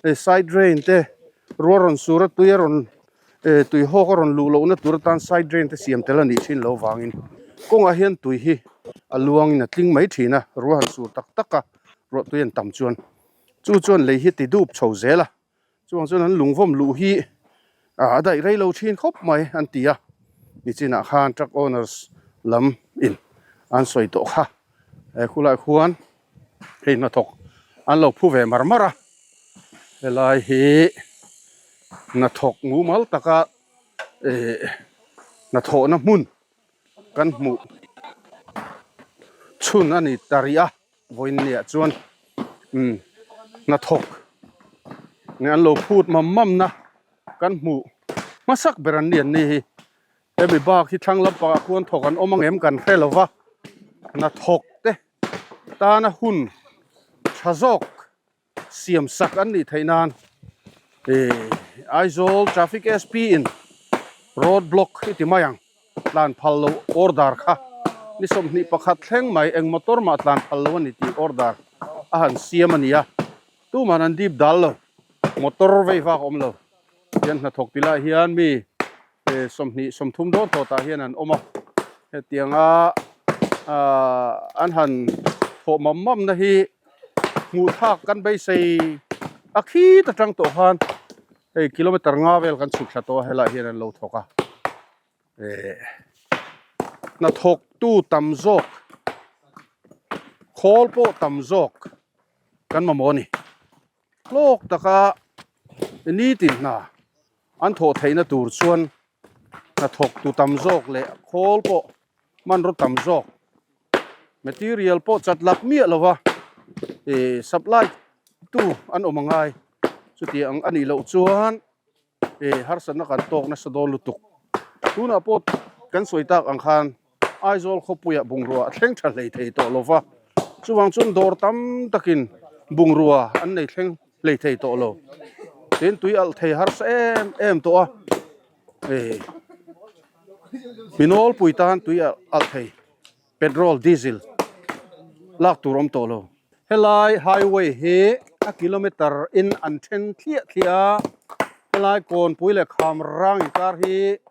hei side drain te rual rawn sur a tui a rawn eh tui hawk a rawn luh lohna tur atan side drain te siam tel a nih thin loh vangin kawngah hian tui hi a luangin a tling mai thin a, rual han sur tak tak a ruah tui an tam chuan chu chuan lei hi ti dup chho zel a. Chuvang chuan an lungvawm luh hi a daih rei lo thin khawp mai an ti a, nichinah khan truck owners lam in an sawi tawh kha he khulai khuan hei hnathawk an lo phu ve mar mar a, helai hi hnathawk mumal taka eh hnathawhna hmun kan hmuh chhun a ni ta rih a. Vawiinniah chuan umm hnathawk nge an lo phut mam mam na. kan hmuh hmasak ber an ni an ni hi. Hemi bak hi thlang lampangah khuan thawk an awm ang em kan hre lo va, hnathawk te tana hun tha zawk siam sak an nih theih nan Aizawl Traffic SP in road block i ti mai ang tlan phal lo order kha ni 21 thleng mai eng motor mah tlan phal lo a ni tih order a han siam a ni a, tuman an dip dal lo motor vei vak a awm lo hian hnathawk ti lai hian mi 20 30 dawn tawh tah hian an awm a hetianga ahh an han thawh mam mam na hi hmuh thlak kan beisei a khit atang tawh khan hei kilometer nga vel kan chhuk thla tawh a helaiah hian an lo thawk a eh hnathawk tu tam zawk khawl pawh tam zawk kan mamawh a ni hlawk taka nitin hna. An thawh theihna tur chuan hnathawk tu tam zawk leh khawl pawh hmanraw tam zawk material pawh chat lak miah lo va ih supply tu an awm angai chuti ang a nih loh chuan ih harsatna kan tawk nasa dawn lutuk tunah pawh kan sawi tak ang khan Aizawl khawpuiah bungrua a thleng tha hlei thei tawh lo va, chuvang chuan dawr tam takin bungrua an nei thleng hlei thei tawh lo. Tin tui alh thei harsa em em tawh a, eh mi nawlpui tan tui alh thei petrol, diesel lak tur awm tawh lo. Helai highway hi a kilometer in an then thliah thliah a, helai Kawnpui leh Khamrang inkar hi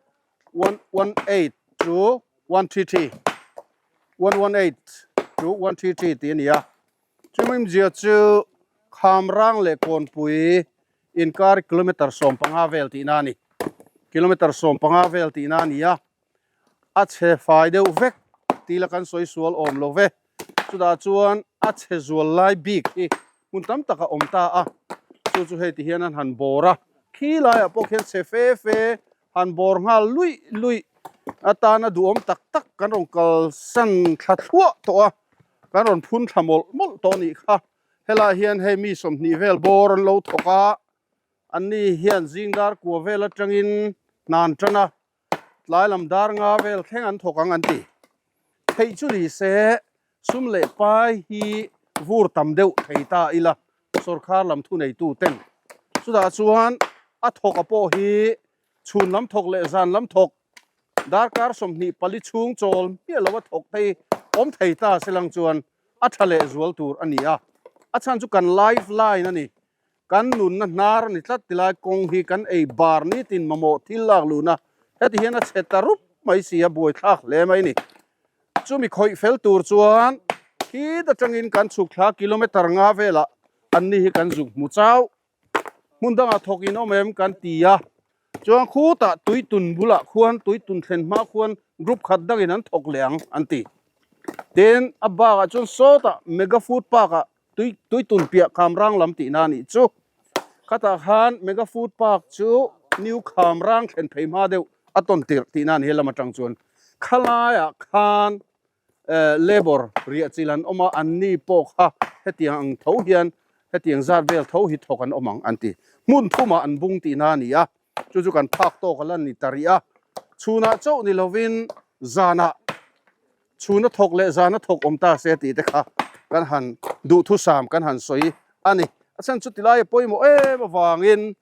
118 to 133 118 to 133 tih a ni a chumi zia chu Khamrang leh Kawnpui inkar kilometer 15 vel tihna a ni kilometer 15 vel tihna a ni a a chhe fai deuh vek tih la kan sawi sual awm lo ve chutah chuan a chhe zual lai bik hi hmun tam tak a awm ta a chu chu hei ti hian an han bawr a khi laiah pawh khian chhe fe fe han bawr nghal luih luih atana duhawm tak tak kan rawn kalsan thla thluah tawh a kan rawn phun thla mawlh mawlh tawh a nih kha helaiah hian hei mi 20 vel bawr an lo thawk a anni hian zing dar kua vel atangin hna an tan a tlai lam dar nga vel thleng an thawk ang an ti. Theih chu ni se sum leh pai hi vur tam deuh thei ta ila sorkar lam thuneitu ten. Chutah chuan a thawk a pawh hi chhun lam thawk leh zan lam thawk darkar 24 chhung chawl hmiah lo a thawk thei awm thei ta se lang chuan a tha leh zual tur a ni a. A chhan chu kan life line a ni. Kan nunna hnar a ni tlat tilai kawng hi kan ei bar nitin mamawh thil lak luhna heti hian a chhe ta rup mai si a, buaithlak hle mai ni. Chumi khawih fel tur chuan khit atangin kan chhuk thla kilometer nga velah anni hi kan zuk hmu chau. Hmun dangah thawk in awm em kan ti a, chuan khutah tuitun bulah khuan tuitun thlen hma khuan group khat dangin an thawk leh ang an ti. Tin, a bakah chuan sawtah mega food park ah Tui tui tun piah Khamrang lam tihna a nih chu. Khatah khan Mega Food Park chu New Khamrang thlen phei hma deuh a tawn tirh tihna a ni he lam atang chuan. Khalaiah khan eh labour riah chilh an awm a, anni pawh kha hetiang ang tho hian hetiang zat vel tho hi thawk an awm ang an ti. Hmun thumah an bung tihna a ni a, chu chu kan phak tawk a la ni ta rih a. Chhunah chauh ni lovin zanah Chhuna thawk leh zana thawk awm ta se tih te kha kan han duhthusam kan han sawi a ni. A chhan chu tilai a pawimawh em avangin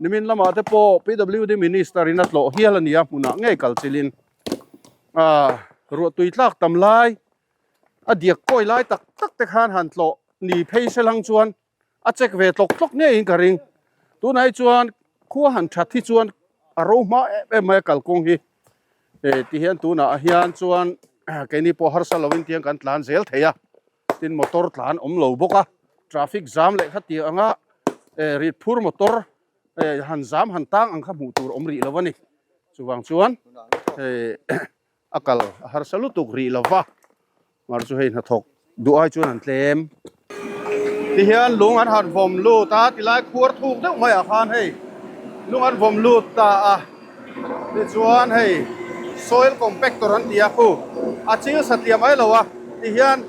nimin lamah te pawh PWD Minister in a tlawh hial a ni a, hmunah ngei kal chilhin ruahtui tlak tam lai a diak kawi lai tak tak te khan han tlawh ni phei se lang chuan a check ve tlawk tlawk ngeiin ka ring. Tunah hi chuan khua han that hi chuan a ro hma em em mai a kalkawng hi. Eh ti hian tunah hian chuan keini pawh harsa lovin tiang kan tlan zel thei a, tin motor tlan awm lo bawk a, traffic jam leh kha tih anga eh rit phur motor eh han zam han tang ang kha hmuh tur awm rih lo a ni. Chuvang chuan eh a kal a harsa lutuk rih lo va. Mar chu hei hnathawk duh ai chuan an tlem. Tihian lung an han vawm lut a, tilai khuar thuk deuh maiah khan hei lung an vawm lut ta a, tichuan hei soil compactor an ti a khu a chil satliah mai lo a, tihian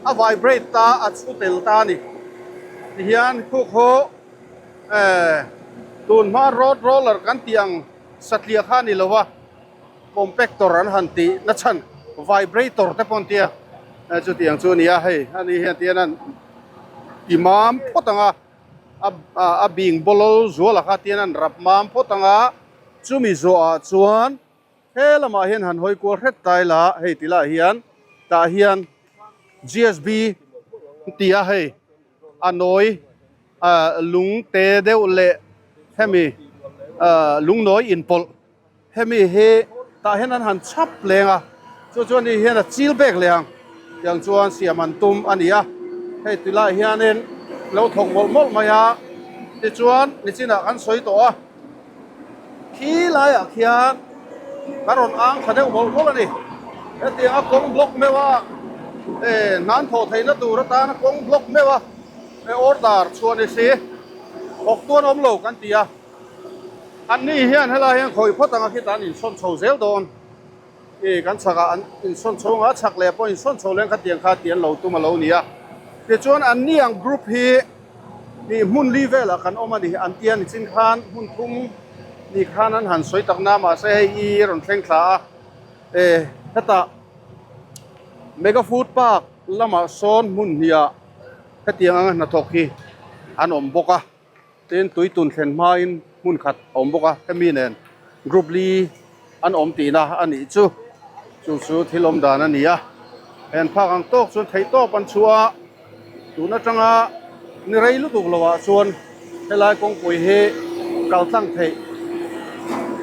a vibrate ta a chhu tel ta a ni. Tihian khu khaw eh. Tun hma road roller kan tih ang satliah kha a ni lo a, compactor an han tih na chhan vibrator te pawh an tia chutiang ang chu a ni a hei ani hian tihian an ti mam phawt ang a a bing bawlawl zual ah kha tihian an rap mam phawt ang a chumi zawh ah chuan he lamah hian han hawi kual hret ta ila hei ti lah hian tah hian G_S_B ti a hei a nawi lung te deuh leh hemi lungnawi inpawlh. Hemi hi tah hian an han chhap leng a, chu chuan ni hian a chil bek leh ang tiang chuan siam an tum a ni a, hei ti lai hianin lo thawk mawlh mawlh mai a, tichuan nichinah kan sawi tawh a, khi laiah khian kan rawn ang tha deuh mawlh mawlh a ni, hetiang a kawng block meuh a, eh hnan thawh theihna tur atana kawng block meuh a, eh order chhuah ni si, thawk tuan awm lo kan ti a. An ni hian helai hian khawih phawt anga khitah an insawn chho zel dawn. Ih kan chhakah an insawn chho anga chhak leh pawh insawn chho leng khatiang kha tih an lo tum a lo ni a. Tichuan an ni ang group hi ih hmun li velah kan awm a ni. An tia nichin khan hmun thum ni khan an han sawi tak na mahse hei i rawn thleng thla a. Eh hetah Mega Food Park lamah sawn hmun hniah hetiang anga hnathawk hi an awm bawk a. Tin, tui tun thlen hmain hmun khat a awm bawk a, hemi nen group li an awm tihna a nih chu. Chu chu thil awm dan a ni a, heng phak ang tawk chuan theih tawp an chhuah a, tun atanga ni rei lutuk lovah chuan helai kawngpui hi kal tlang theih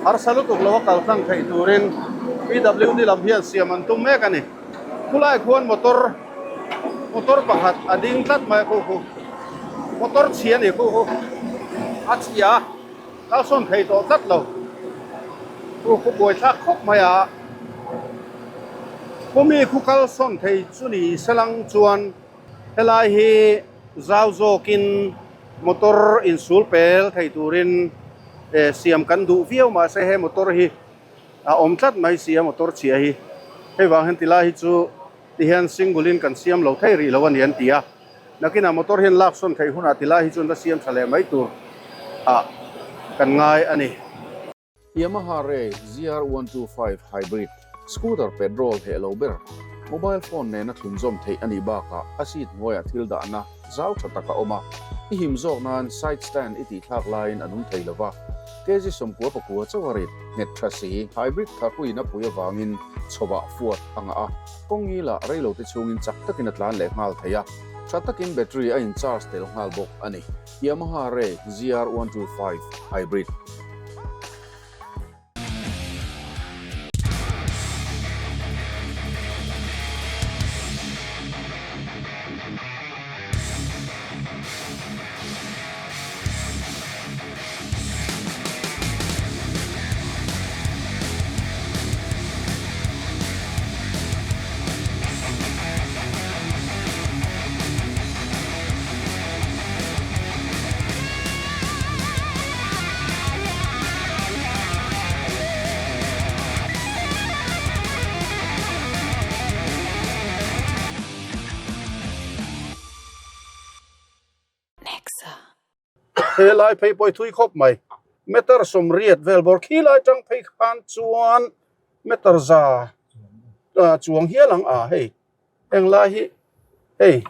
harsa lutuk lova kal tlang theih turin PWD lam hian siam an tum mek a ni. Khulai khuan motor motor pakhat a ding tlat mai a khu khu motor chhia a ni khu khu a chhia a kalsawn thei tawh tlat lo khu khu buai thlak khawp mai a khawmi khu kalsawn thei chu ni selang chuan helai hi zau zawkin motor insul pel thei turin eh siam kan duh viau mahse he motor hi a awm tlat mai si a motor chhia hi hei vang hian tilai hi chu ti hian single in kan siam lo thei rih lo a ni an ti a nakinah motor hian lak sawn theih hunah tilai hi chuan la siam tha leh mai tur ah kan ngai a ni. Yamaha Ray ZR125 Hybrid Scooter petrol heh lo ber mobile phone nena thlunzawm theih a nih bakah a seat hnuaiah thil dahna zau tha tak a awm a, i him zawk nan side stand i tih thlak laiin a nung thei lo va. Kg 99 chauh a rit nghet tha si, hybrid tharhuin a pui avangin chhawah fuat a ngah a, kawng ngilah reilote chhungin chak takin a tlan leh nghal thei a, tha takin battery a in charge tel nghal bawk a ni. Yamaha Ray ZR125 Hybrid. He lai phei pawh hi thui khawp mai meter sawmriat vel bawr khi lai tang phei khan chuan meter za ah chuang hial ang a hei heng lai hi hei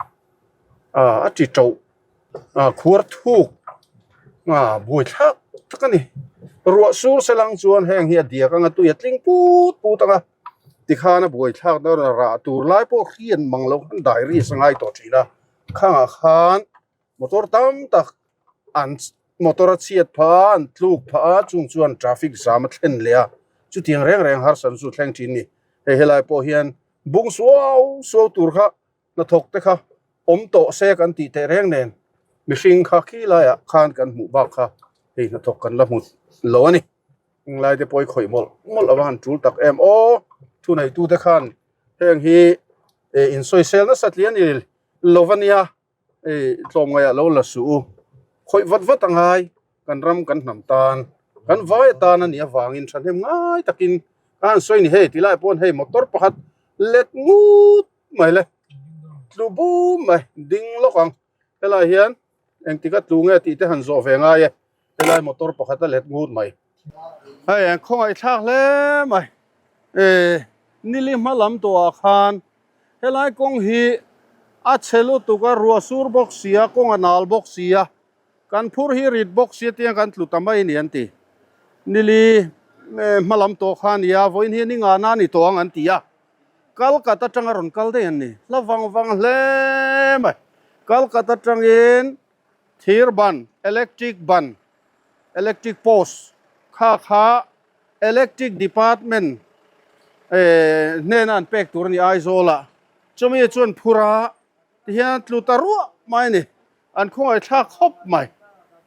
ah a ti to ah khuar thuk ah buai thlak tak a ni ruah sur se lang chuan heng hi a diak anga tui a tling put put ang a tikhan a buai thlak dawn a rah tur lai pawh hriat mang loh khan diary a ngai tawh thin a khangah khan motor tam tak an motor a chhiat phah a an tluk phah a chung chuan traffic jam a thlen leh a chutiang reng reng harsatna chu a thleng thin a ni hei helai pawh hian bung suau suau tur kha hnathawk te kha awm tawh se kan tih teh reng nen mihring kha khi laiah khan kan hmuh bak kha hei hnathawk kan la hmu lo a ni englai te pawh hi khawih mawlh mawlh a va han tul tak em aw thuneitu te khan heng hi eh insawisel nasa tliah a ni lo a nia eh tlawmngaih ah lo la suh u khawih vat vat a ngai kan ram kan hnam tan kan vai atan a nih avangin thahnem ngai takin a han sawi ni hei ti lai pawh hei motor pakhat let ngut mai le tlu bum mai ding lawk ang helai hian engtik a tlu nge tih te han zawh ve ngai e. Helai motor pakhat a let ngut mai. Hei an khawngaih thlak hle mai. E nili hma lam tawhah khan helai kawng hi a chhe lutuk a, ruah sur bawk si a, kawng a nal bawk si a, kan phur hi rit bawk si a tiang kan tlu ta mai a ni an ti. Nili hma lam tawh kha a ni a, vawiin hi ni ngana a ni tawh ang an ti a. Kalkat atanga rawn kal daih an ni. Hla vang vang hle mai. Kalkat atangin thir ban, electric ban, electric post kha kha electric department eh hnena an pek tur a ni Aizawlah. Chumi chuan phura tihian tlu ta ruah mai a ni. An khawngaih thlak khawp mai.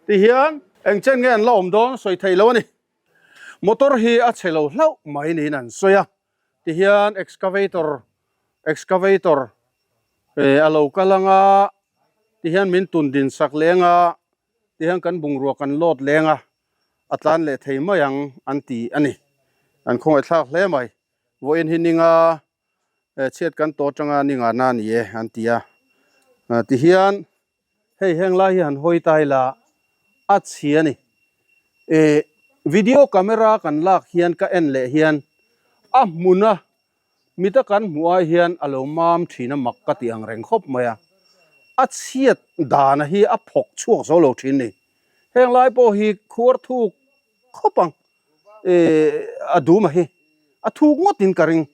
Tihian eng chen nge an la awm dawn sawi theih lo a ni. Motor hi a chhe lo hlauh mai niin an sawi a. Tihian excavator excavator eh a lo kal ang a, tihian min tun din sak leng a, tihian kan bungrua kan load leng a, a tlan leh thei mai ang an ti a ni. An khawngaih thlak hle mai. Vawiin hi ninga eh chhiat kan tawh atanga ninga na a ni e an ti a. Tihian hei heng lai hi han hawi ta ila a chhi a ni. Eh video camera kan lak hian ka en leh hian a hmuna mita kan hmuh ai hian a lo mam thin a mak ka tih ang reng khawp mai a. A chhiat dana hi a phawk chhuak zo lo thin ni. Heng lai pawh hi khuar thuk khawp ang eh a dum a hi a thuk ngawt in ka ring.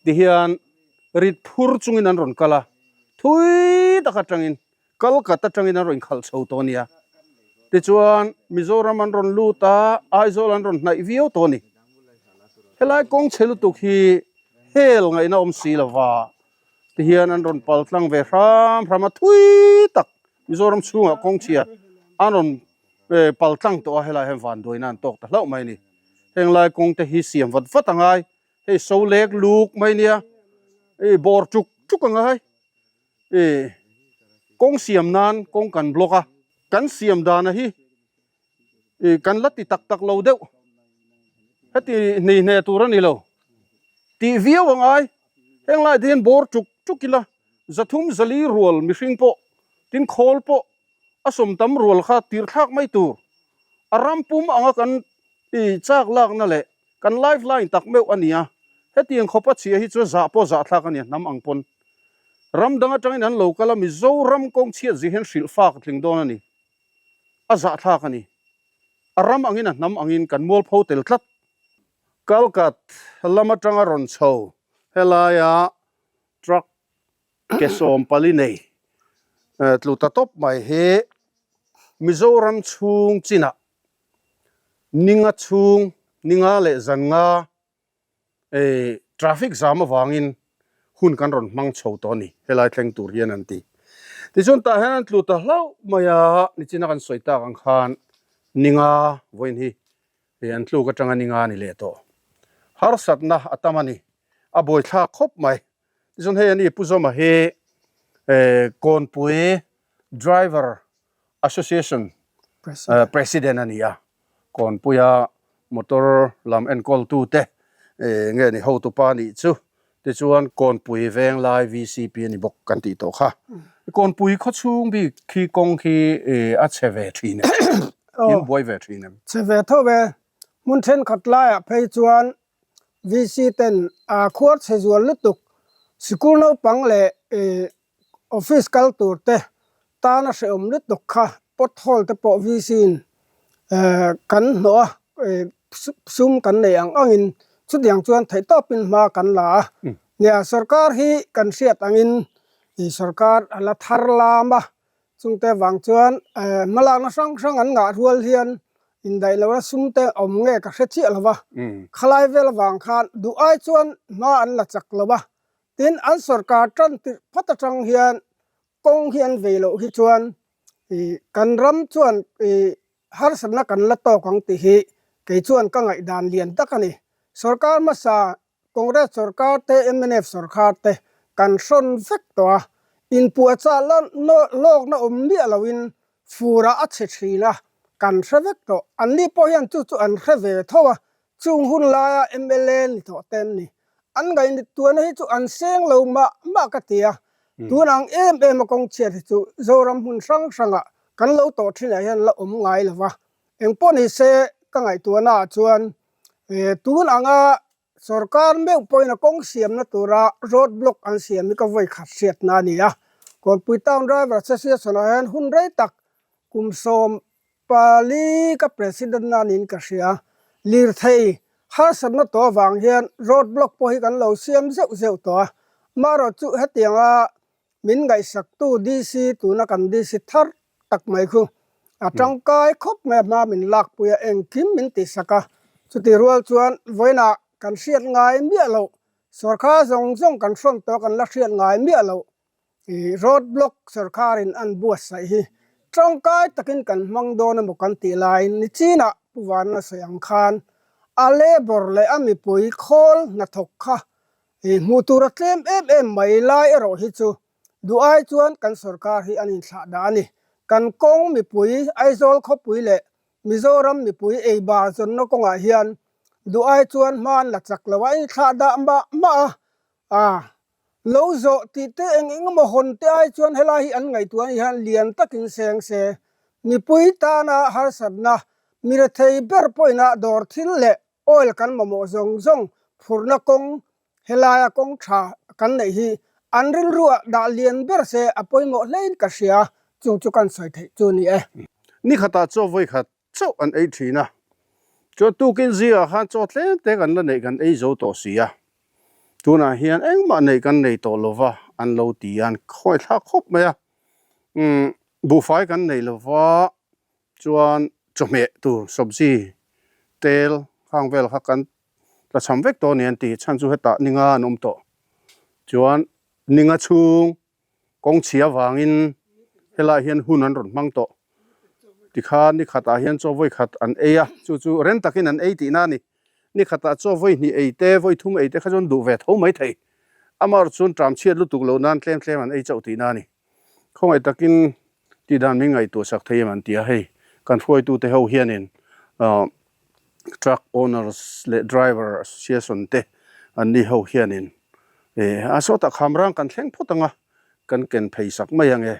Tihian rit phur chungin an rawn kal a. Thui tak atangin Kolkata atangin an rawn inkhalh chho tawh a nia. Tichuan, Mizoram an rawn lut a, Aizawl an rawn hnaih viau tawh a ni. Helai kawng chhe lutuk hi hel ngaihna awm si lova, tihian an rawn pal tlang ve hram hram a, thui tak Mizoram chhungah kawng chhia an rawn pal tlang tawh a, helai hian vanduaina an tawk ta hlauh mai a ni. Henglai kawng te hi siam vat vat a ngai, hei so lek luk mai nia, hei bawr chuk chuk a ngai. E kawng siam nan kawng kan block a, kan siam dana hi e kan la ti tak tak lo deuh. Heti hnei hne tur a ni lo. Tih viau a ngai. Heng lai te hian bawr chuk chuk ila zathum zali rual mihring pawh tin khawl pawh a sawm tam rual kha tir thlak mai tur. A ram pum anga kan i chak lakna leh Kan life line tak meuh a nia. Hetiang khawpa chhia hi chu zah pawh zah thlak a nia hnam ang pawn. Ram dang atangin an lo kal a, Mizoram kawng chhiat zir hian hrilh fak a tling dawn a ni. A zah thlak a ni. A ram angin a hnam angin kan mualpho tel tlat. Kalkat lam atanga rawn chho helaia truck ke 14 nei tlu ta tawp mai hi Mizoram chhung chinah Ninga chhung, ninga leh zan nga eh traffic zam avangin hun kan rawn hmang chho tawh a ni, helai thleng tur hian an ti. Tichuan tah hian an tlu ta hlauh mai a, nichina kan sawi tak ang khan ninga vawiin hi eh an tluk atanga ninga a ni leh tawh. Harsatna a tam a ni, a buaithlak khawp mai. Tichuan hei a ni Pu Zawma hi eh Kawnpui driver Association President a ni a, Kawnpuia motor lam enkawltute nge ni hotupa nih chu tichuan Kawnpui Venglai VCP a ni bawk kan tih tawh kha. Kawnpui khawchhung bik khi kawng khi a chhe ve thin em? In buai ve thin em? Chhe ve tho e. Hmun thenkhat laiah phei chuan VC ten a khuar chhe zual lutuk. Sikul naupang leh Office kal tur te tana hrehawm lutuk kha pothole te pawh VC in kan hnawh a, sum kan nei ang angin chutiang chuan theihtawpin hma kan la a. Nia sorkar hi kan hriat angin sorkar a la thar lam a, chungte vang chuan hmalakna hrang hrang an ngah rual hian indaih lohna sum te awm nge ka hre chiah lo va, khalai vel avang khan duh ai chuan hma an la chak lo va. Tin, an sorkar tan tirh phawt atang hian kawng hi an vei loh hi chuan kan ram chuan harsatna kan la tawk ang tih hi kei chuan ka ngaihdan lian tak a ni. Sorkar hmasa Congress sorkar te, mnf sorkar te kan hrawn vek tawh a, inpuahchah lawkna awm miah loin furah a chhe thin a, kan hre vek tawh. Anni pawh hian chu chu an hre ve tho a, Chung hun laia mla ni tawh te an ni. An ngaihtuahna hi chu an seng lo mah mah ka ti a. Tun ang em em a kawng chhiat hi chu Zoram hmun hrang hrangah kan lo tawh thinah hian la awm ngai lo va. Engpawh ni se ka ngaihtuahna ah chuan tun anga sorkar meuh pawhin a kawng siamna tura road block an siam hi ka vawi khat hriatna a ni a. Kawnpui Town Driver Association ah hian hun rei tak kum 14 ka President na niin ka hria. Lirthei harsatna tawh avang hian road block pawh hi kan lo siam zeuh zeuh tawh a. Amaherawhchu hetianga Min ngaihsaktu DC tuna kan DC thar tak mai khu a tangkai khawp mai a hma min lakpui a engkim min tihsak a, chutih rual chuan vawiinah kan hriat ngai miah loh sawrkar zawng zawng kan hrawn tawh kan la hriat ngai miah loh ih road block sawrkarin an buatsaih hi tangkai takin kan hmang dawn emaw kan tih laiin nichinah Pu Vanna sawi ang khan a labour leh a mipui khawl hnathawk kha I hmuh tur a tlem em em mai lai erawh hi chu duh ai chuan kan sorkar hi an inthlah dah a ni. Kan kawng mipui, Aizawl khawpui leh Mizoram mipui ei bar zawnna kawngah hian duh ai chuan hma an la chak lo a, an inthlah dah mah mah a, a lo zawh tih te eng eng emaw hawn te ai chuan helai hi an ngaihtuah anih hian lian takin seng se mipui tana harsatna mi rethei ber pawhin a dawr thil leh Oil kan mamawh zawng zawng phurna kawng helaia kawng tha kan neih hi an rilruah dah lian ber se a pawimawh hlein ka hria, chung chu kan sawi theih chu ni e. Ni khatah chaw vawi khat chauh an ei thin a, chuan tukin zingah khan chaw tlem te kan la neih kan ei zo tawh si a, tunah hian engmah neih kan nei tawh lova an lo ti a, an khawithlak khawp mai a, umm buhfai kan nei lova Chuan chawhmeh tur sabzi tel khang vel kha kan tla cham vek tawh a ni an ti. Chhan chu hetah ninga an awm tawh. Chuan ninga chhung kawng chhia vangin helaiah hian hun an rawn hmang tawh. Tikhan ni khatah hian chaw vawi khat an ei a, chu chu rem takin an ei tihna a ni. Ni khatah chaw vawi hnih ei te, vawi thum ei te kha chuan duh ve tho mai thei. Amaherawhchu chuan ṭam chhiat lutuk loh nan tlem tlem an ei chauh tihna a ni. Khawngaih takin Tih dan min ngaihtuah sak thei em an ti a, hei kan hruaitute ho hianin truck owners leh driver association te an ni ho hianin a sawtah khamrang kan thleng phawt ang a, kan ken phei sak mai ang e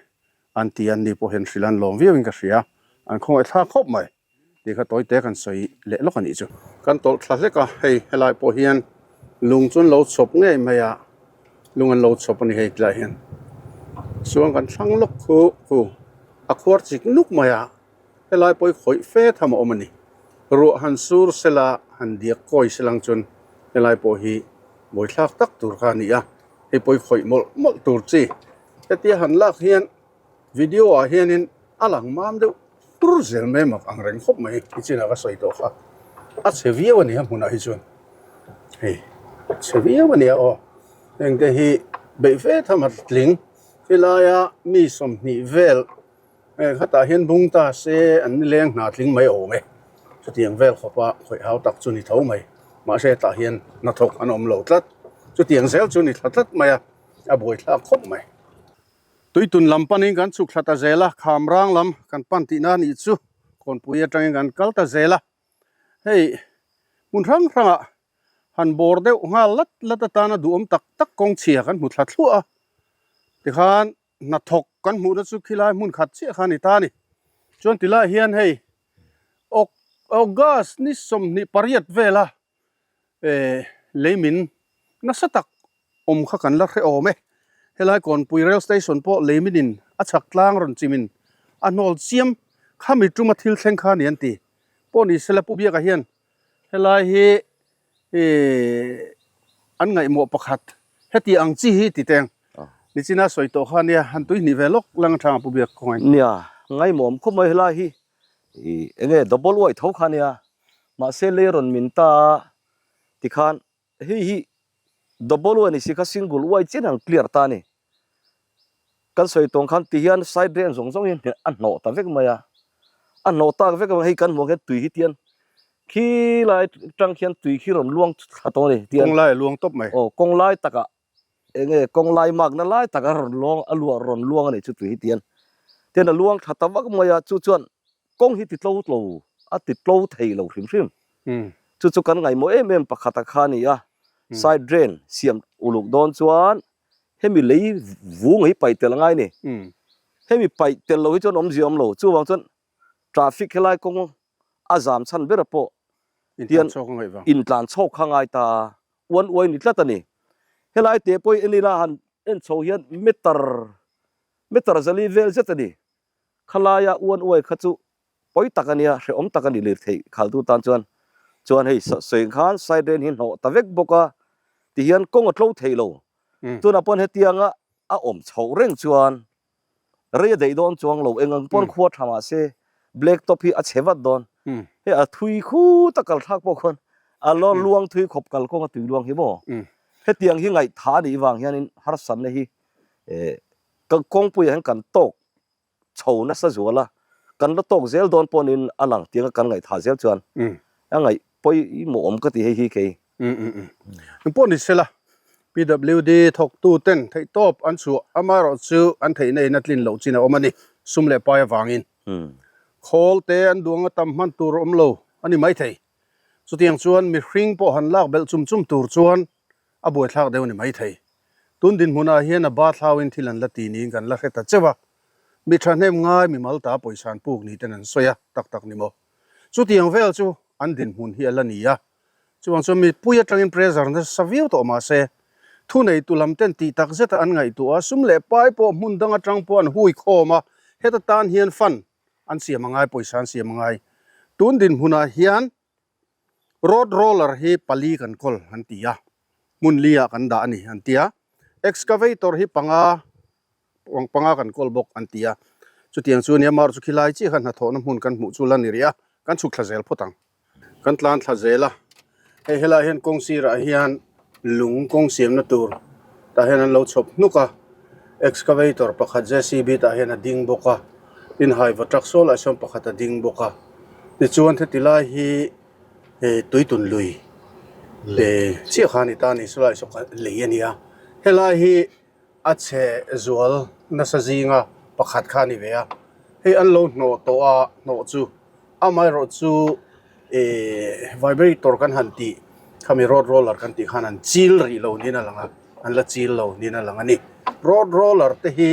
an ti a, an ni pawh hian hrilh an lawm viauin ka hria, an khawngaih thlak khawp mai. Tih kha tawi te kan sawi leh lawk a nih chu. Kan tawlh thla hlek a, hei helai pawh hian lung chu an lo chhawp ngei mai a, lung an lo chhawp a ni hei tilai hian. Chuan kan thlang lawk khu khu a khuar chik nuk mai a, helai pawh hi khawih fe tham a awm a ni. Ruah han sur sela han diak kawi sela ang chuan helai pawh hi buaithlak tak tur kha a ni a, hei pawh hi khawih mawlh mawlh tur chi. Hetia han lak hian Video ah hianin a lang mam deuh tur zel mai mak ang reng khawp mai i chinah ka sawi tawh kha a chhe viau a ni a hmunah hi chuan hei a chhe viau a nia aw heng te hi beih fe tham a tling helaia mi 20 vel heng khatah hian bung ta se an nileng hna tling mai awm e chutiang vel khawpa khawih hau tak chu ni tho mai mahse hetah hian hnathawk an awm lo tlat chutiang zel chu ni thla tlat mai a a buaithlak khawp mai. Tuitun lam panin kan chhuk thla ta zel a, Khamrang lam kan pan tihna a nih chu Kawnpui atangin kan kal ta zel a. Hei hmun hrang hrangah han bawr deuh nghal lat lat atana duhawm tak tak kawng chhia kan hmu thla thluah a, tikhan hnathawk kan hmuhna chu khilai hmun khat chiah kha a ni ta a ni. Chuan tilai hian hei August ni 28 vela leimin nasa tak awm kha kan la hre awm e. Helai Kawnpui Rail Station pawh leiminin a chhak tlang rawn chimin a hnawl chiam khami tuma thil thleng kha a ni an ti. Pawh ni sela Pu Biaka hian helai hi an ngaihmawh pakhat heti ang chi hi ti teng nichina sawi tawh kha nia han tui hnih ve lawk lang atang a Pu Biak khawngaih. Nia, ngaihmawm khawp mai helai hi enge double uai tho kha nia. Mahse lei rawn min ta a tikhan hei hi double uai ni si kha single uai chian ang clear ta a ni. Kan sawi tawng khan ti hian side drain zawng zawng hi a hnawh ta vek mai a, a hnawh tak vek avang hei kan hmuh ang hian tui hi tian khi lai atang khian tui khi rawn luang thla tawh a ni tian. Kawng lai a luang tawp mai. Aw kawng lai takah enge kawng lai makna lai taka rawn luang a luah rawn luang a nih chu tui hi tian tian a luang tha ta vak mai a chu chuan kawng hi ti tlo tlo a ti tlo thei lo hrim hrim chu chu kan ngaihmawh em em pakhat a kha a ni a side drain siam uluk dawn chuan hemi lei vung hi paih tel a ngai a ni hemi paih tel lo hi chuan awmzia awm lo chuvang chuan traffic helai kawng. A zam chhan ber pawh tian intlan chhawk kha ngai ta uan uai ni tlat a ni. Helai te pawh hi en ila han en chho hian meter meter zali vel zet a ni. Khalaia uan uai kha chu pawi tak a nia, hrehawm tak a ni lirthei khaltu tan chuan. Chuan hei sawi khan side lane hi hnawh ta vek bawk a, tihian kawng a tlo thei lo. Tunah pawn hetianga a awm chhoh reng chuan rei a daih dawn chuang lo, eng ang pawn khua tha mah se black top hi a chhe vat dawn. Hei a thui khut a kal thlak pawh khuan a lo luang thui khawp kal kawng a tui luang hi maw. Hetiang hi ngaihtha a nih vang hianin harsatna hi kawngpuiah hian kan tawk chho nasa zual a, kan la tawk zel dawn pawhin a lang tiang a kan ngaihthah zel chuan a ngaih pawimawh awm ka ti hei hi kei. Engpawh ni sela, PWD thawktu ten theihtawp an chhuah amaherawh chu an theihna in a tlin loh chin a awm a ni, sum leh pai avangin. Khawl te an duang a tam hman tur awm lo a ni maithei. Chutiang chuan mihring pawh han lak belh chum chum tur chuan a buaithlak deuh a ni maithei. Tun dinhmunah hian a ba thlauin thil an la ti niin kan la hre ta cheuh a, mi thahnem ngai mi malta pawisa an puk ni ten an sawi a, tak tak ni maw? Chutiang vel chu an dinhmun hi a la ni a, chuvang chuan mipui atangin pressure nasa viau tawh mah se, thuneitu lam ten tih tak zeta an ngaihtuah a, sum leh pai pawh hmun dang atang pawh an hui khawm a, heta tan hian fund an siam a ngai, pawisa an siam a ngai. Tun dinhmunah hian Road roller hi pali kan kawl an ti a, hmun li ah kan dah a ni an ti a, excavator hi panga panga kan kawl bawk an ti a, chutiang chu nia amaherawhchu khilai chiah kha hnathawhna hmun kan hmuh chu la ni rih a, kan chhuk thla zel phawt ang. Kan tlan thla zel a, hei helaiah hian kawng sirah hian lung kawng siamna tur tah hian an lo chhawp hnuk a, excavator pakhat JCB tah hian a ding bawk a, tin haiva truck saw lah sawn pakhat a ding bawk a, tichuan heti lai hi eh tuitun lui leh chiah kha a ni ta a ni saw lai saw kha lei a ni a, helai hi a chhe zual nasa zinga pakhat kha a ni ve a, hei an lo hnawh tawh a hnawh chu amaherawh chu ihh vibrator kan han tih khami road roller kan tih khan an chil rih lo niin a lang a an la chil lo niin a lang a ni road roller te hi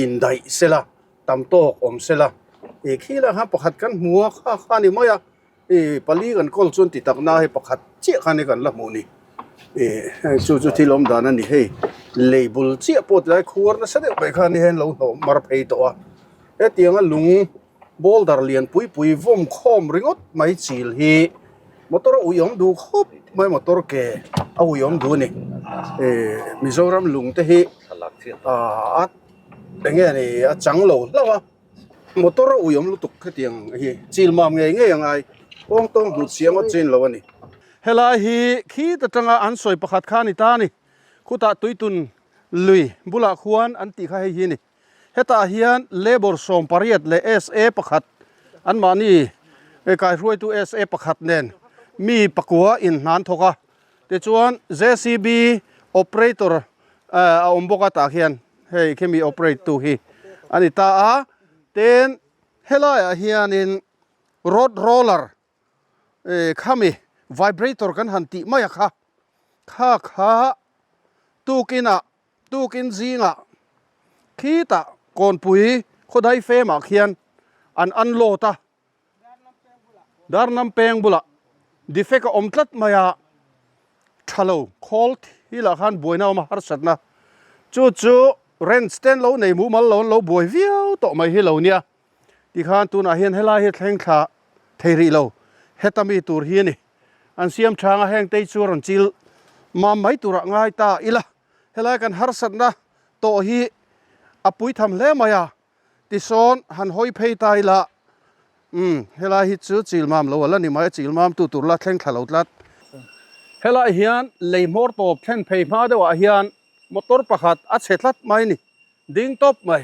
indaih sela tam tawk awm sela ih khi lah khan pakhat kan hmu a kha kha a ni mai a. Ih pali kan kawl chuan ti tak na hei pakhat chiah khan hi kan la hmuh ni ih heng chu chu thil awm dan a ni hei lei bul chiah pawh tilai khuar nasa deuh mai khan hian lo hnawh mar phei tawh a hetianga lung boulder lian pui pui vawm khawm ringawt mai chil hi motor a ui awm duh khawp mai motor ke a ui awm duh a ni ih Mizoram lung te hi ah a eng nge ni a chang lo hlauh a. Motor a uiawm lutuk hetiang hi chil mam ngei ngei a ngai, kawng tawng hlut siam a chin lo a ni. Helai hi khit atanga an sawi pakhat kha a ni ta a ni. Khutah tuitun lui bulah khuan an tih kha hei hi a ni. Hetah hian labour 18 leh SA pakhat anmahni kaihruaitu SA pakhat nen mi pakua inhnan thawk a. Tichuan JCB operator a awm bawk a tah khian hei khimi operate tu hi a ni ta a tin helaiah hianin road roller khami vibrator kan han tih mai a kha kha kha tukinah tukin zingah khitah kawnpui khawdai femah khian an unload a. Darnam peng bulah defect a awm tlat mai a, tha lo khawl thilah khan buaina a awm a harsatna chu chu wrench te an lo nei mumal lo an lo buai viau tawh mai hi lo nia tikhan tunah hian helai hi thleng thla thei rih lo heta mi tur hi a ni an siam chang a heng te chu a rawn chil mam mai turah ngai ta ila helai kan harsatna tawh hi a pui tham hle mai a. Tisawn han hawi phei ta ila, umm, helai hi chu chil mam lo a la ni mai a, chil mam tu tur la thleng thla lo tlat. Helai hian lei hmawr tawp thlen phei hma deuhah hian motor pakhat a chhe tlat mai ni, ding tawp mai.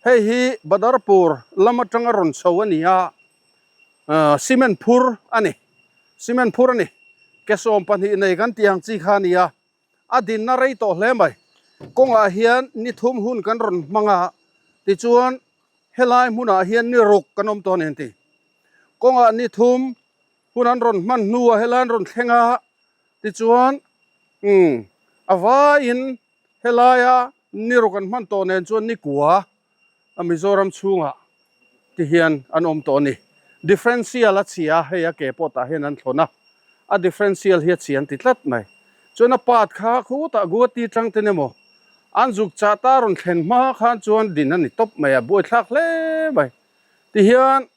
Hei hi Badarpur lam atanga rawn chho a ni a, cement phur a ni, cement phur a ni. Ke 12 nei kan tih ang chi kha a ni a. A dinna rei tawh hle mai. Kawngah hian ni thum hun kan rawn hmang a, tichuan helai hmunah hian ni ruk kan awm tawh a ni an ti. Kawngah ni thum hun an rawn hman hnuah helai an rawn thleng a, tichuan umm a vaiin helaia ni ruk an hman tawh nen chuan ni kua a Mizoram chhungah ti hian an awm tawh a ni. Differential a chhia a, hei a ke pawh tah hian an thlawn a, a differential hi a chhia an ti tlat mai. Chuan a part kha khutah Guwahati tang ten emaw an zuk chah ta rawn thlen hma khan chuan din a ni tawp mai a, buaithlak hle mai. Tihian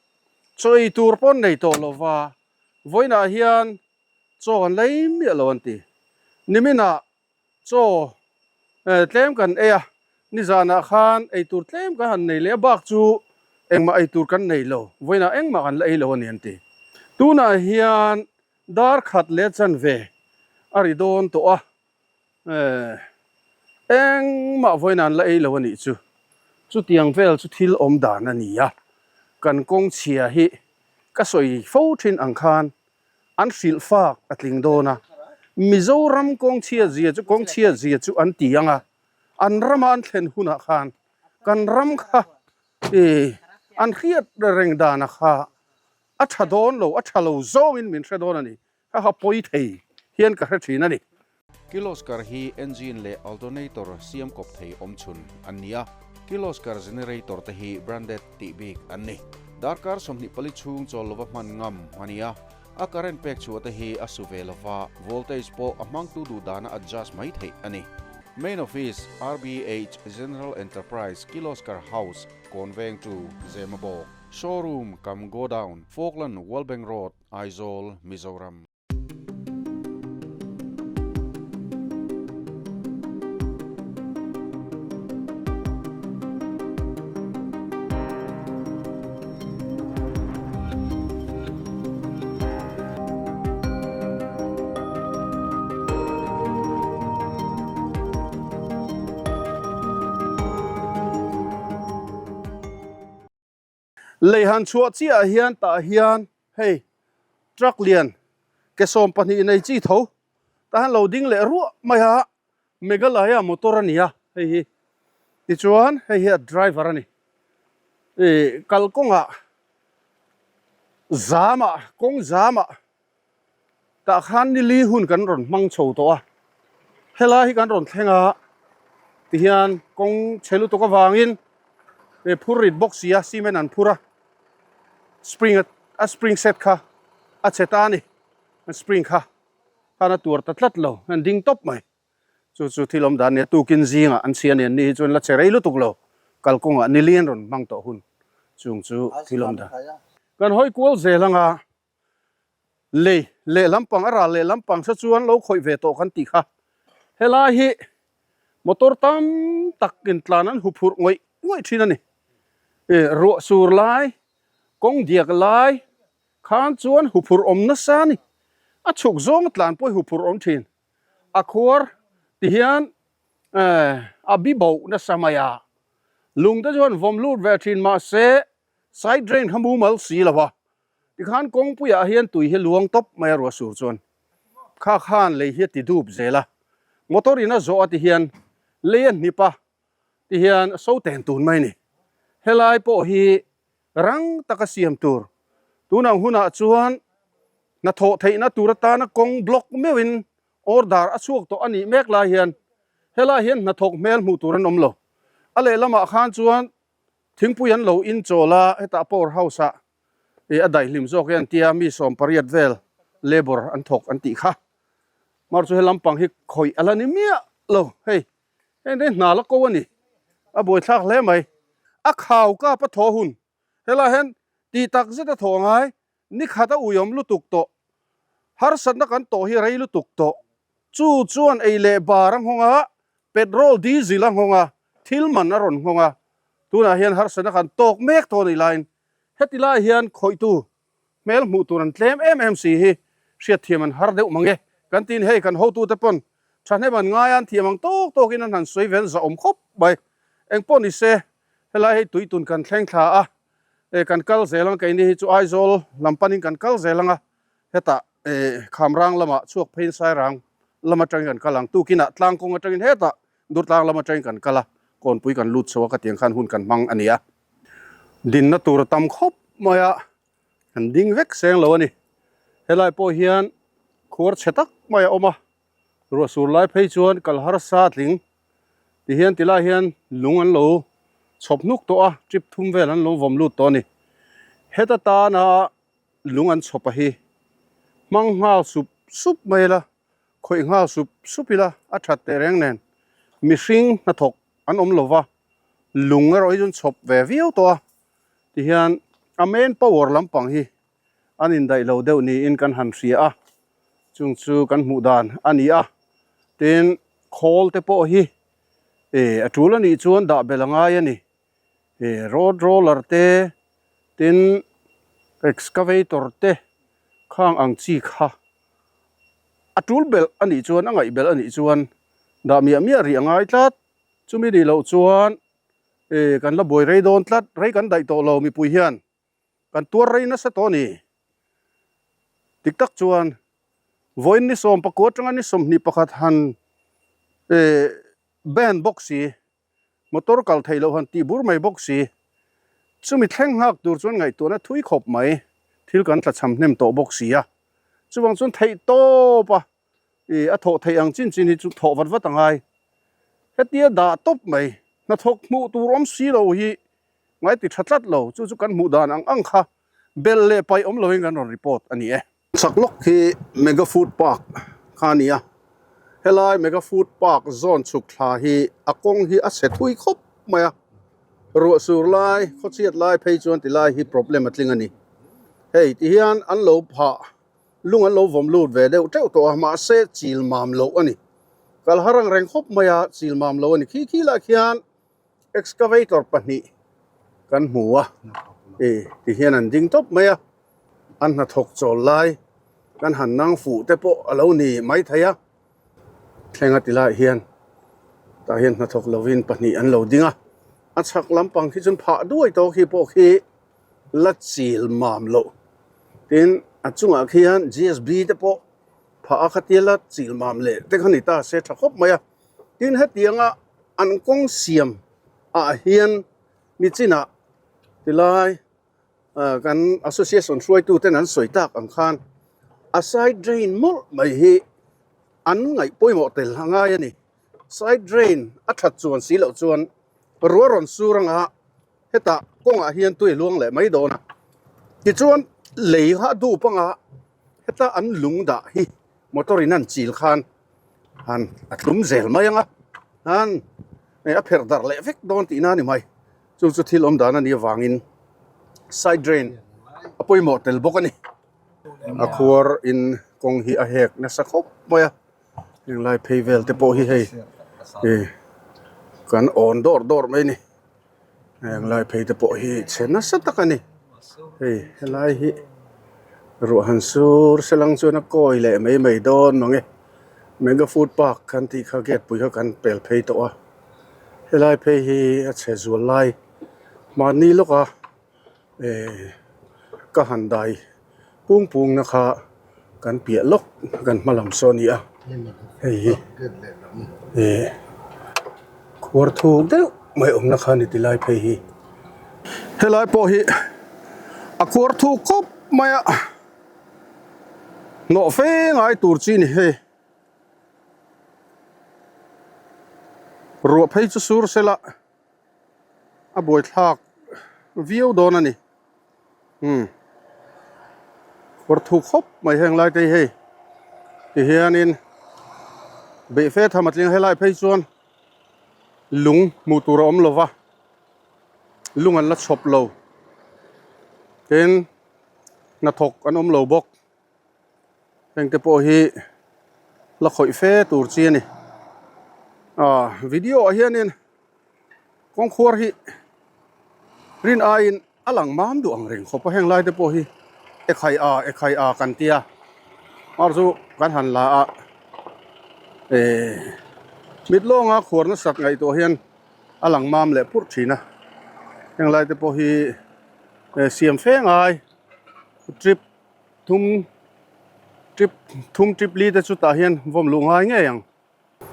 chaw ei tur pawh an nei tawh lo va, vawiinah hian chaw an lei miah lo an ti. Niminah Chaw tlem kan ei a, nizanah khan eitur tlem kan han nei leh a, bak chu engmah eitur kan nei lo, vawiinah engmah kan la ei lo a ni an ti. Tunah hian dar khat leh chanve a ri dawn tawh a, engmah vawiinah an la ei lo a nih chu. Chutiang vel chu thil awm dan a ni a, kan kawng chhia hi ka sawi fo thin ang khan An hrilh fak a tling dawn a, Mizoram kawngchhia zia chu kawngchhia zia chu an ti ang a, an rama an thlen hunah khan kan ram kha i an hriat reng dana kha a tha dawn lo, a tha lo zawngin min hre dawn a ni, kha kha pawi thei hian ka hre thin a ni. Kirloskar hi engine leh alternator siam kawp thei awmchhun an ni a, Kirloskar generator te hi branded tih bik an ni. Darkar 24 chhung chawl lova hman ngam a ni a, a current pek chhuah te hi a su ve lova, voltage pawh a hmangtu duh dana adjust mai theih a ni. Main Office, RBH General Enterprise, Kirloskar House, Kawnveng 2, Zemabawk, Showroom cum Godown, Falkland, World Bank Road, Aizawl, Mizoram. Lei han chhuah chiah ah hian tah hian hei truck lian ke 12 nei chi tho tah hian lo ding leh ruah mai a Meghalaya motor a ni a hei hi tichuan hei hi a driver a ni ih kalkawngah zamah kawng zamah Tah khan nili hun kan rawn hmang chho tawh a, helai hi kan rawn thleng a tihian kawng chhe lutuk avangin phur rit bawk si a cement an phur a spring a spring set kha a chhe ta a ni spring kha khan a tuar ta tlat lo an ding tawp mai chu chu thil awm dan a nia tukin zingah an chhia nen ni hi chuan la che rei lutuk lo kalkawngah nili an rawn hmang tawh hun chung chu thil awm dan kan hawi kual zel anga. Lei leh lampang a ral leh lampang sa chuan lo khawih ve tawh kan tih kha. Helai hi motor tam tak in tlan an huphurh ngawih ngawih thin a ni. Ruah sur lai, kawng diak lai khan chuan huphurh awm nasa a ni. A chhuk zawng a tlan pawh hi huphurh awm thin. A khuar ti hian a bi boh nasa mai a. Lung te chuan vawm lut ve thin mahse side drain kha mumal si lo a. Tikhan kawngpuiah hian tui hi luang tawp mai a ruah sur chuan kha khan lei hi a ti dup zel a, motor in a zawh a ti hian lei a hnip a ti hian a so ten tun mai a ni. Helai pawh hi rang taka siam tur tunang hunah chuan hnathawh theihna tur atana kawng block meuhin order a chhuak tawh a nih mek lai hian helai hian hnathawk hmel hmuh tur an awm lo. A lehlamah khan chuan Thingpui an lo in chawl a, hetah power house ah ih a daihlim zawk e an tia, mi 80 vel labour an thawk an tih kha. Mar chu he lampang hi khawih a la ni miah lo, hei heng te hi hna la ko a ni, a buaithlak hle mai. A khau kap a thaw hun, helaiah hian tih tak zet a thaw ngai, ni khat a uiawm lutuk tawh, harsatna kan tawh hi rei lutuk tawh, Chu chuan ei leh bar a nghawng a, petrol, diesel a nghawng a, thil man a rawn nghawng a. Tunah hian harsatna kan tawk mek tawh a nih laiin heti lai hian khawihtu hmel hmuh tur an tlem em em si hi hriatthiam an har deuh mang e. Kan tiin hei kan hotute pawn thahnem an ngai a, an thiam ang tawk tawkin an han sawi vel zahawm khawp mai. Engpawh ni se, helai hei tuitun kan thleng thla a, kan kal zel ang, keini hi chu Aizawl lam panin kan kal zel ang a, hetah Khamrang lamah chhuak pheiin Sairang lam atangin kan kal ang. Tukinah Tlangkawng atangin hetah Durtlang lam atangin kan kal a, Kawnpui kan lut chho a, khatiang khan hun kan hmang a ni a. Dinna tur a tam khawp mai a, kan ding vek seng lo a ni. Helai pawh hian khuar chhe tak mai a awm a, ruah sur lai phei chuan kal harsa tling tihian tilai hian lung an lo chhawp hnuk tawh a, trip thum vel an lo vawm lut tawh a ni. Heta tana. lung an chhawp a hi hmang nghal sup sup mai ila khawih nghal sup sup ila a that teh reng nen mihring hnathawk an awm lova lung erawh hi chu an chhawp ve viau tawh a tihian a main power lampang hi an indaih lo deuh niin kan han hria a chung chu kan hmuh dan a ni a tin khawl te pawh hi eh a tul anih chuan dah belh a ngai a ni eh road roller te tin excavator te khang ang chi kha a tul belh anih chuan a ngaih belh anih chuan dah miah miah rih a ngai tlat chumi nih loh chuan eh kan la buai rei dawn tlat rei kan daih tawh lo mipui hian. Kan tuar rei nasa tawh a ni. Dik tak chuan vawiin ni 19 atanga ni 21 han ban bawk si, motor kal theih loh han tih bur mai bawk si, chumi thleng nghak tur chuan ngaihtuahna thui khawp mai, thil kan tlachham hnem tawh bawk si a. Chuvang chuan theih tawp a, a thawh theih ang chin chin hi chu thawh vat vat a ngai. Hetia dah tawp mai, hnathawk hmuh tur awm si lo hi Ngai ti tha tlat lo, chu chu kan hmuh dan ang ang kha bel leh paih awm loin kan rawn report a ni e. Chak lawk hi Mega Food Park kha a ni a, helai Mega Food Park zawn chhuk thla hi a kawng hi a chhe thui khawp mai a, ruah sur lai, khawchhiat lai phei chuan ti lai hi problem a tling a ni. Hei ti hian an lo phah lung an lo vawm lut ve deuh teuh tawh a, mahse chil mam loh a ni. Kal har ang reng khawp mai a, chil mam loh a ni. Khi khi lah khian Excavator pahnih kan hmu a, ih ti hian an ding tawp mai a, an hnathawk chawl lai kan han nang fuh te pawh a lo ni mai thei a, thleng a ti lai hian tah hian hnathawk lovin pahnih an lo ding a, a chhak lampang khi chuan phah duai tawh khi pawh khi la chil mam loh tin a chungah khian G_S_B te pawh phah a khatia la chil mam leh te kha ni ta se tha khawp mai a. Tin hetianga an kawng siam ah hian nichinah tilai kan association hruaitu ten an sawi tak ang khan a side drain mawlh mai hi an ngaih pawimawh tel a ngai a ni. Side drain a that chuan si loh chuan ruah rawn sur anga hetah kawngah hian tui a luang leh mai dawn a. Tichuan lei kha a dup anga heta an lung dah hi motor in an chil khan han a tlum zel mai ang a han a pherh darh leh vek dawn tihna a ni mai chu chu thil awm dan a nih avangin side drain a pawimawh tel bawk a ni a khuar in kawng hi a hek nasa khawp mai a heng lai phei vel te pawh hi hei ih kan awn dawr dawr mai a ni. Heng lai phei te pawh hi chhe nasa tak a ni hei helai hi ruah han sur se lang chuan a kawi leh mai mai dawn mang e mega food park kan tih kha gate pui kha kan pel phei tawh a helai phei hi a chhe zual lai mahni lawka eh ka han dai pung pung na kha kan piah lawk kan hma lam saw a ni a hei hi eh khuar thuk deuh mai awmna kha a ni ti lai phei hi helai pawh hi a khuar thuk khawp mai a hnawh fe ngai tur chi a ni hei ruah phei chu sur sela. a buaithlak viau dawn a ni umm kawr thuk khawp mai heng lai te hi hei ti hianin beih fe tham a tling a helai phei chuan lung hmuh tur a awm lo va lung an la chhawp lo tin hnathawk an awm lo bawk. Heng te pawh hi la khawih fe tur chi a ni. Aaa video ah hianin kawngkhuar hi rin aiin a lang mam duh ang reng khawp a heng lai te pawh hi ekhai a ekhai a kan tia mar chu kan han la a ehh mit lawnga khuar nasat ngaihtuah hian a lang mam leh purh thin a heng lai te pawh hi siam fe ngai trip. Thum trip thum trip li te chu tah hian vawm luh ngai ngei ang.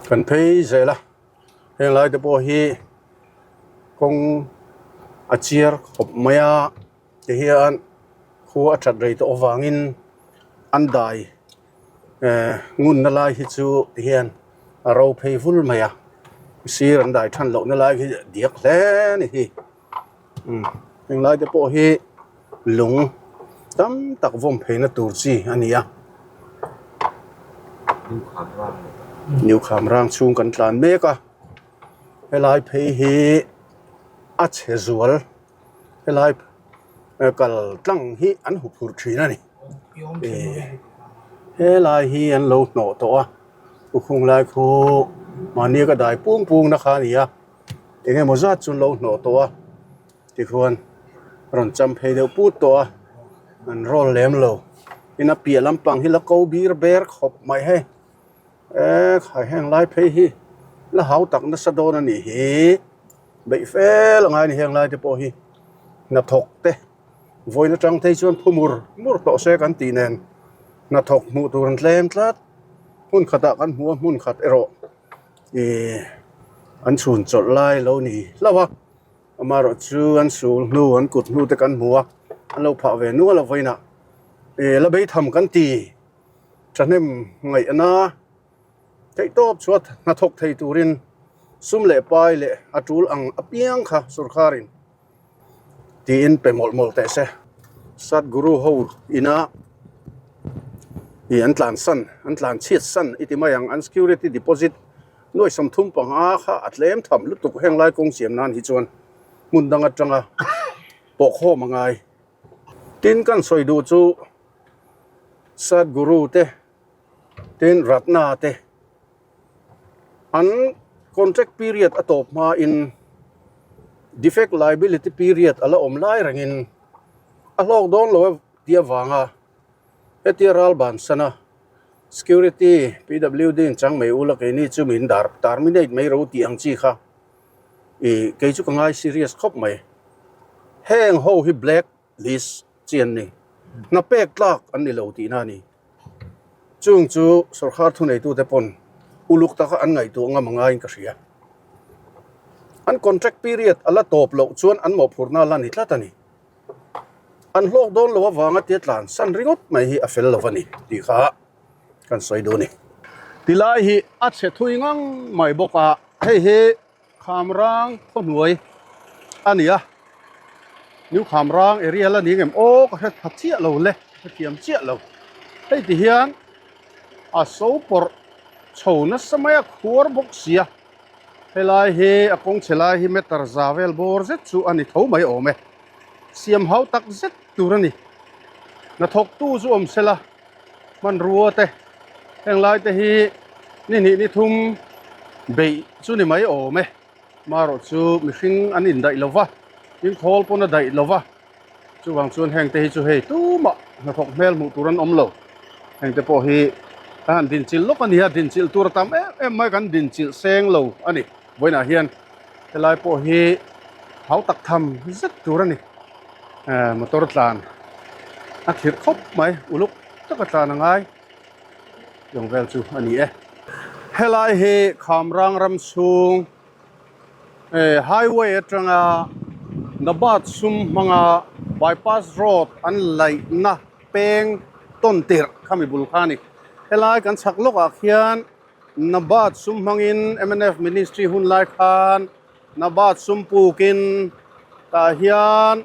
Kan phei zel a, heng lai te pawh hi kawng a chiar khawp mai a ti hian khua a that rei tawh avangin an dai eh ngunna lai hi chu ti hian a ro phei vul mai a, sir an dai than lohna lai hi diak hle a ni hi. Umm heng lai te pawh hi lung. Tam tak vawm pheina tur chi a ni a. New Khamrang chhung kan tlan mek a. Helai phei hi a chhe zual helai kal tlang hi an hu phurh thin a ni. Helai hi an lo hnawh tawh a lukhung lai khu mahni ka dai pung pung na kha a ni a eng emaw zat chu an lo hnawh tawh a tikhuan rawn cham phei deuh put tawh a an rawl lem lo tin a piah lampang hi la ko bir ber khawp mai hei. Eee khai heng lai phei hi la hau tak nasa dawn a nih hi beih fel a ngai a ni heng lai te pawh hi hnathawk te vawiin atang te hi chuan phu mur mur tawh se kan tih nen hnathawk hmuh tur an tlem tlat hmun khatah kan hmu a hmun khat erawh ihh an chhun chawlh lai lo ni hlauh a amaherawh chu an sul hnu an kut hnu te kan hmu a an lo phah ve nual a vawiinah ihh la beitham kan ti. Thahnem ngaihna theihtawp chhuat hnathawk thei turin sum leh pai leh a tul ang apiang kha sawrkharin tiin pe mawlh mawlh teh se. Sadhguru ho ina ih an tlan san an tlan chhiat san i ti mai ang an security deposit nuai 35 kha a tlem tham lutuk heng lai kawng siam nan hi chuan hmun dang atanga pawh khawm a ngai. Tin kan sawi duh chu. Sadhguru te tin Ratna te an contract period a tawp hmain defect liability period a la awm lai rengin a hlawk dawn lo tih avanga hetia ral ban sana security PWD in chang mai ula keini chu min dar terminate mai ro tih ang chi kha ih kei chu ka ngai serious khawp mai heng ho hi black list chi an ni. Hna pek tlak an ni lo tihna a ni. Chung chu sawrkar thuneitute pawn uluk taka an ngaihtuah ngam a ngaiin ka hria. An contract period a la tawp loh chuan an mawhphurhna a la ni tlat a ni. An hlawk dawn lo avanga tia tlan san ringawt mai hi a fel lo a ni tih kha kan sawi duh a ni. Tilai hi a chhe thui ngang mai bawk a, hei hi Khamrang khawhnuai a ni a, New Khamrang area la ni ngem aw ka hre tha chiah lo le, ka hrethiam chiah lo. Hei ti hian a so pawrh chho nasa mai a khuar bawk sia, helai hi a kawng chhe lai hi meter za vel bawr zet chu a ni tho mai awm e, siam hau tak zet tur a ni. Hnathawktu chu awm sela hmanrua te heng lai te hi ni hnih ni thum beih chu ni mai awm e marawh chu mihring an indaih lo va tin khawl pawn a daih lo va chuvang chuan heng te hi chu hei tumah hnathawk hmel hmuh tur an awm lo heng te pawh hi kan han dinchilh lawk a ni a dinchilh tur a tam em em mai kan dinchilh seng lo a ni vawiinah hian helai pawh hi hau tak tham zet tur a ni. Motor tlan a khirh khawp mai uluk taka tlan a ngai tiang vel chu a ni e. Helai hi Khamrang ram chhung highway atanga Nabat sum hmanga bypass road an laihna peng tawn tirh khami bul kha a ni. Helai kan chhak lawkah khian Nabat sum hmangin mnf ministry hun lai khan Nabat sum pukin tah hian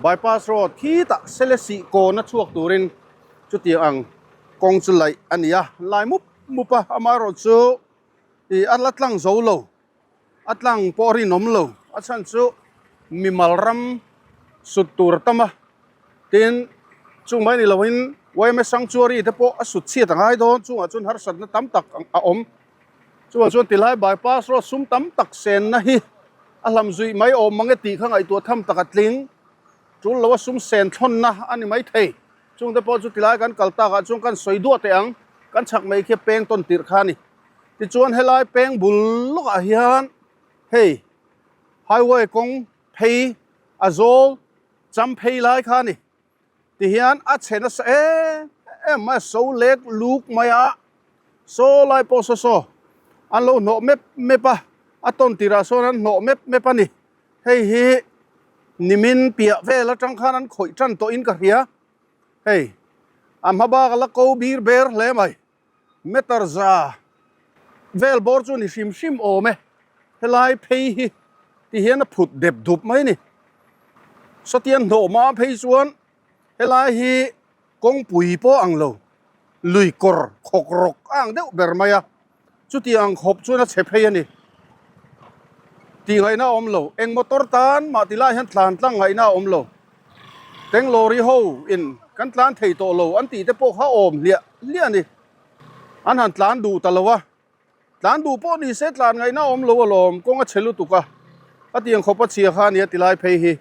bypass road khitah Selesih kawn a chhuak turin chutiang ang kawng chu laih a ni a, lai mup mup a, amaherawh chu ih a la tlang zo lo, a tlang pawh a rinawm lo, a chhan chu mimal ram sut tur a tam a, tin chung mai ni loin yma sanctuary te pawh a sut chhiat a ngai dawn chungah chuan harsatna tam tak a awm. Chuvang chuan tilai bypass road sum tam tak senna hi a hlam zuih mai awm mang e tih kha ngaihtuah tham tak a tling. Tul lo a sum sen thlawnna a ni mai thei. Chungte pawh chu tilai kan kal takah chuan kan sawi duah teh ang. Kan chhak mai khi a peng tawn tirh kha a ni. Tichuan helai peng bul lawkah hian hei highway kawng phei a zawl cham phei lai kha a ni. Tihian a chhe nasa em em mai a, so lek luk mai a, saw lai pawh saw saw an lo hnawh mep mep a, a tawn tirah sawn an hnawh mep mep a ni. Hei hi nimin piah vel atang khan an khawih tan tawhin ka hria, hei a hma bak a la ko bir ber hle mai. Meter za vel bawr chu ni hrim hrim awm e, helai phei hi ti hian a phut dep dup mai a ni. Sawtian hnawh hma phei chuan Helai hi kawngpui pawh ang lo, lui kawr khawk rawk a ang deuh ber mai a, chutiang khawp chuan a chhe phei a ni. Tih ngaihna a awm lo, eng motor tan mah ti lai hian tlan tlang ngaihna a awm lo. Teng lorry ho in kan tlan thei tawh lo an tih te pawh kha awm hliah hliah a ni. An han tlan duh ta lo a, Tlan duh pawh ni se tlan ngaihna a awm lo alawm, kawng a chhe lutuk a, a tiang khawp a chhia kha a nia ti lai phei hi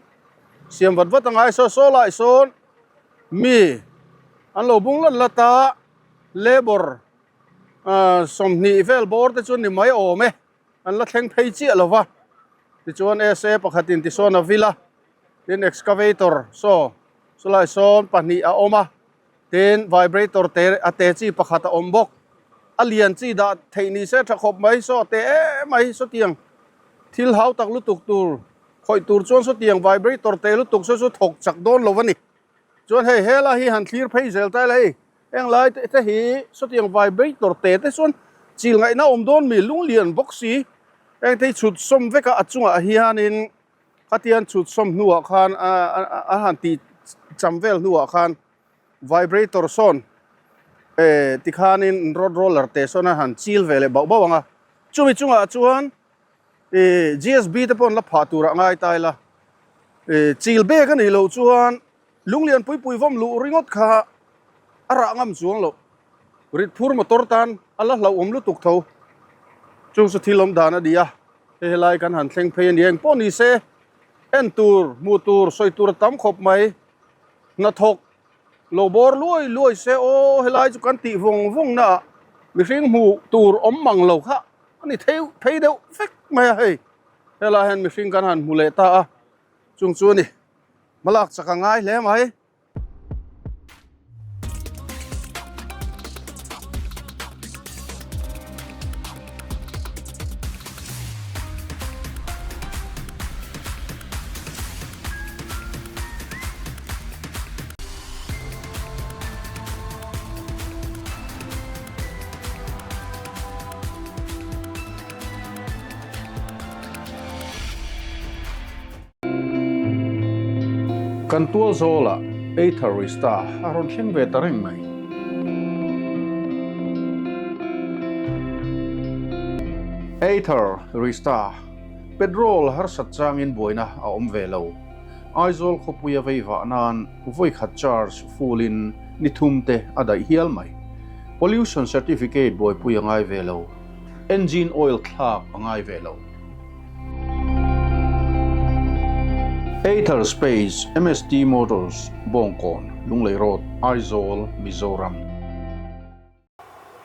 siam vat vat a ngai saw saw lai sawn mi an lo bung lat lat a, labour 20 vel bawr te chuan ni mai awm e, an la thleng phei chiah lo va, tichuan SA pakhatin tisawn a vil a, tin excavator saw chulai sawn pahnih a awm a. Tin, vibrator te a te chi pakhat a awm bawk. A lian chi dah theih ni se tha khawp mai, saw te em mai sawtiang thil hau tak lutuk tur khawih tur chuan sawtiang vibrator te lutuk saw chu thawk chak dawn lo a ni. Chuan hei hela hi han thlir phei zel ta ila hei heng lai te hi sawtiang vibrator te te chuan chil ngaihna awm dawn mi lunglian bawk si heng te hi chhut sawm vek a a chungah hianin khatian chhut sawm hnuah khan a han tih cham vel hnuah khan Vibrator sawn eh tikhanin road roller te sawn a han chil ve leh bauh bauh ang a, chumi chungah chuan ih GSB te pawh an la phah tur ah ngai ta ila, ih chil bek a nih loh chuan lunglian pui pui vawm luh ringawt kha a rah ngam chuang loh, rit phur motor tan a la hlauhawm lutuk tho, chung chu thil awm dan a ni a, hei helai kan han thleng phei a ni engpawh ni se en tur hmuh tur sawi tur a tam khawp mai. Hnathawk lo bawr luai luai se aw helai chu kan tih vawng vawng na ah mihring hmuh tur awm mang lo kha a ni thei phei deuh vek mai a hei helai hian mihring kan han hmu leh ta a chung chu a ni hmalak chak a ngai hle mai. Kan tual zawlah Either Rista a rawn thleng ve ta reng mai. Either Rista Petrol harsat changin buaina a awm ve lo. Aizawl khawpui a vei vah nan vawikhat charge full in ni thum te a daih hial mai. Pollution certificate buaipui a ngai ve lo. Engine oil thlak a ngai ve lo. Ather Space, MST Motors, Bawngkawn, Lunglei Road, Aizawl, Mizoram.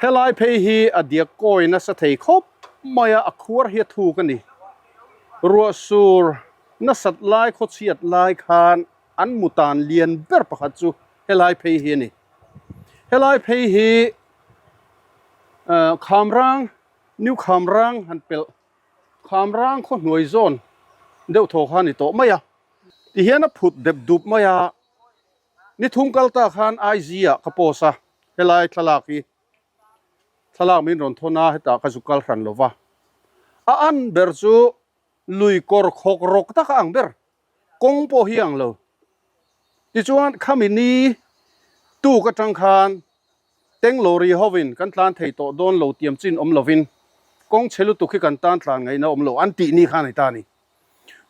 Helai phei hi a diak kawi nasa thei khawp mai a, a khuar hi a thuk a ni. Ruah sur nasat lai khawchhiat lai khan an mutan lian ber pakhat chu helai phei hi a ni. Helai phei hi Khamrang, New Khamrang han pelh, Khamrang khaw hnuai zawn deuh thaw kha a ni tawh mai a. Tihian a phut dep dup mai a. Ni thum kal ta khan IG ah ka post a, helai thlalak hi thlalak min rawn thawn a, hetah ka zu kal hran lo va. A an ber chu lui kawr khawk rawk tak a ang ber, kawng pawh hi a ang lo. Tichuan khami ni tuk atang khan Teng lorry hovin kan tlan thei tawh dawn lo tiam chin awm lovin kawng chhe lutuk hi kan tan tlan ngaihna awm lo an tih ni khan a ni ta a ni.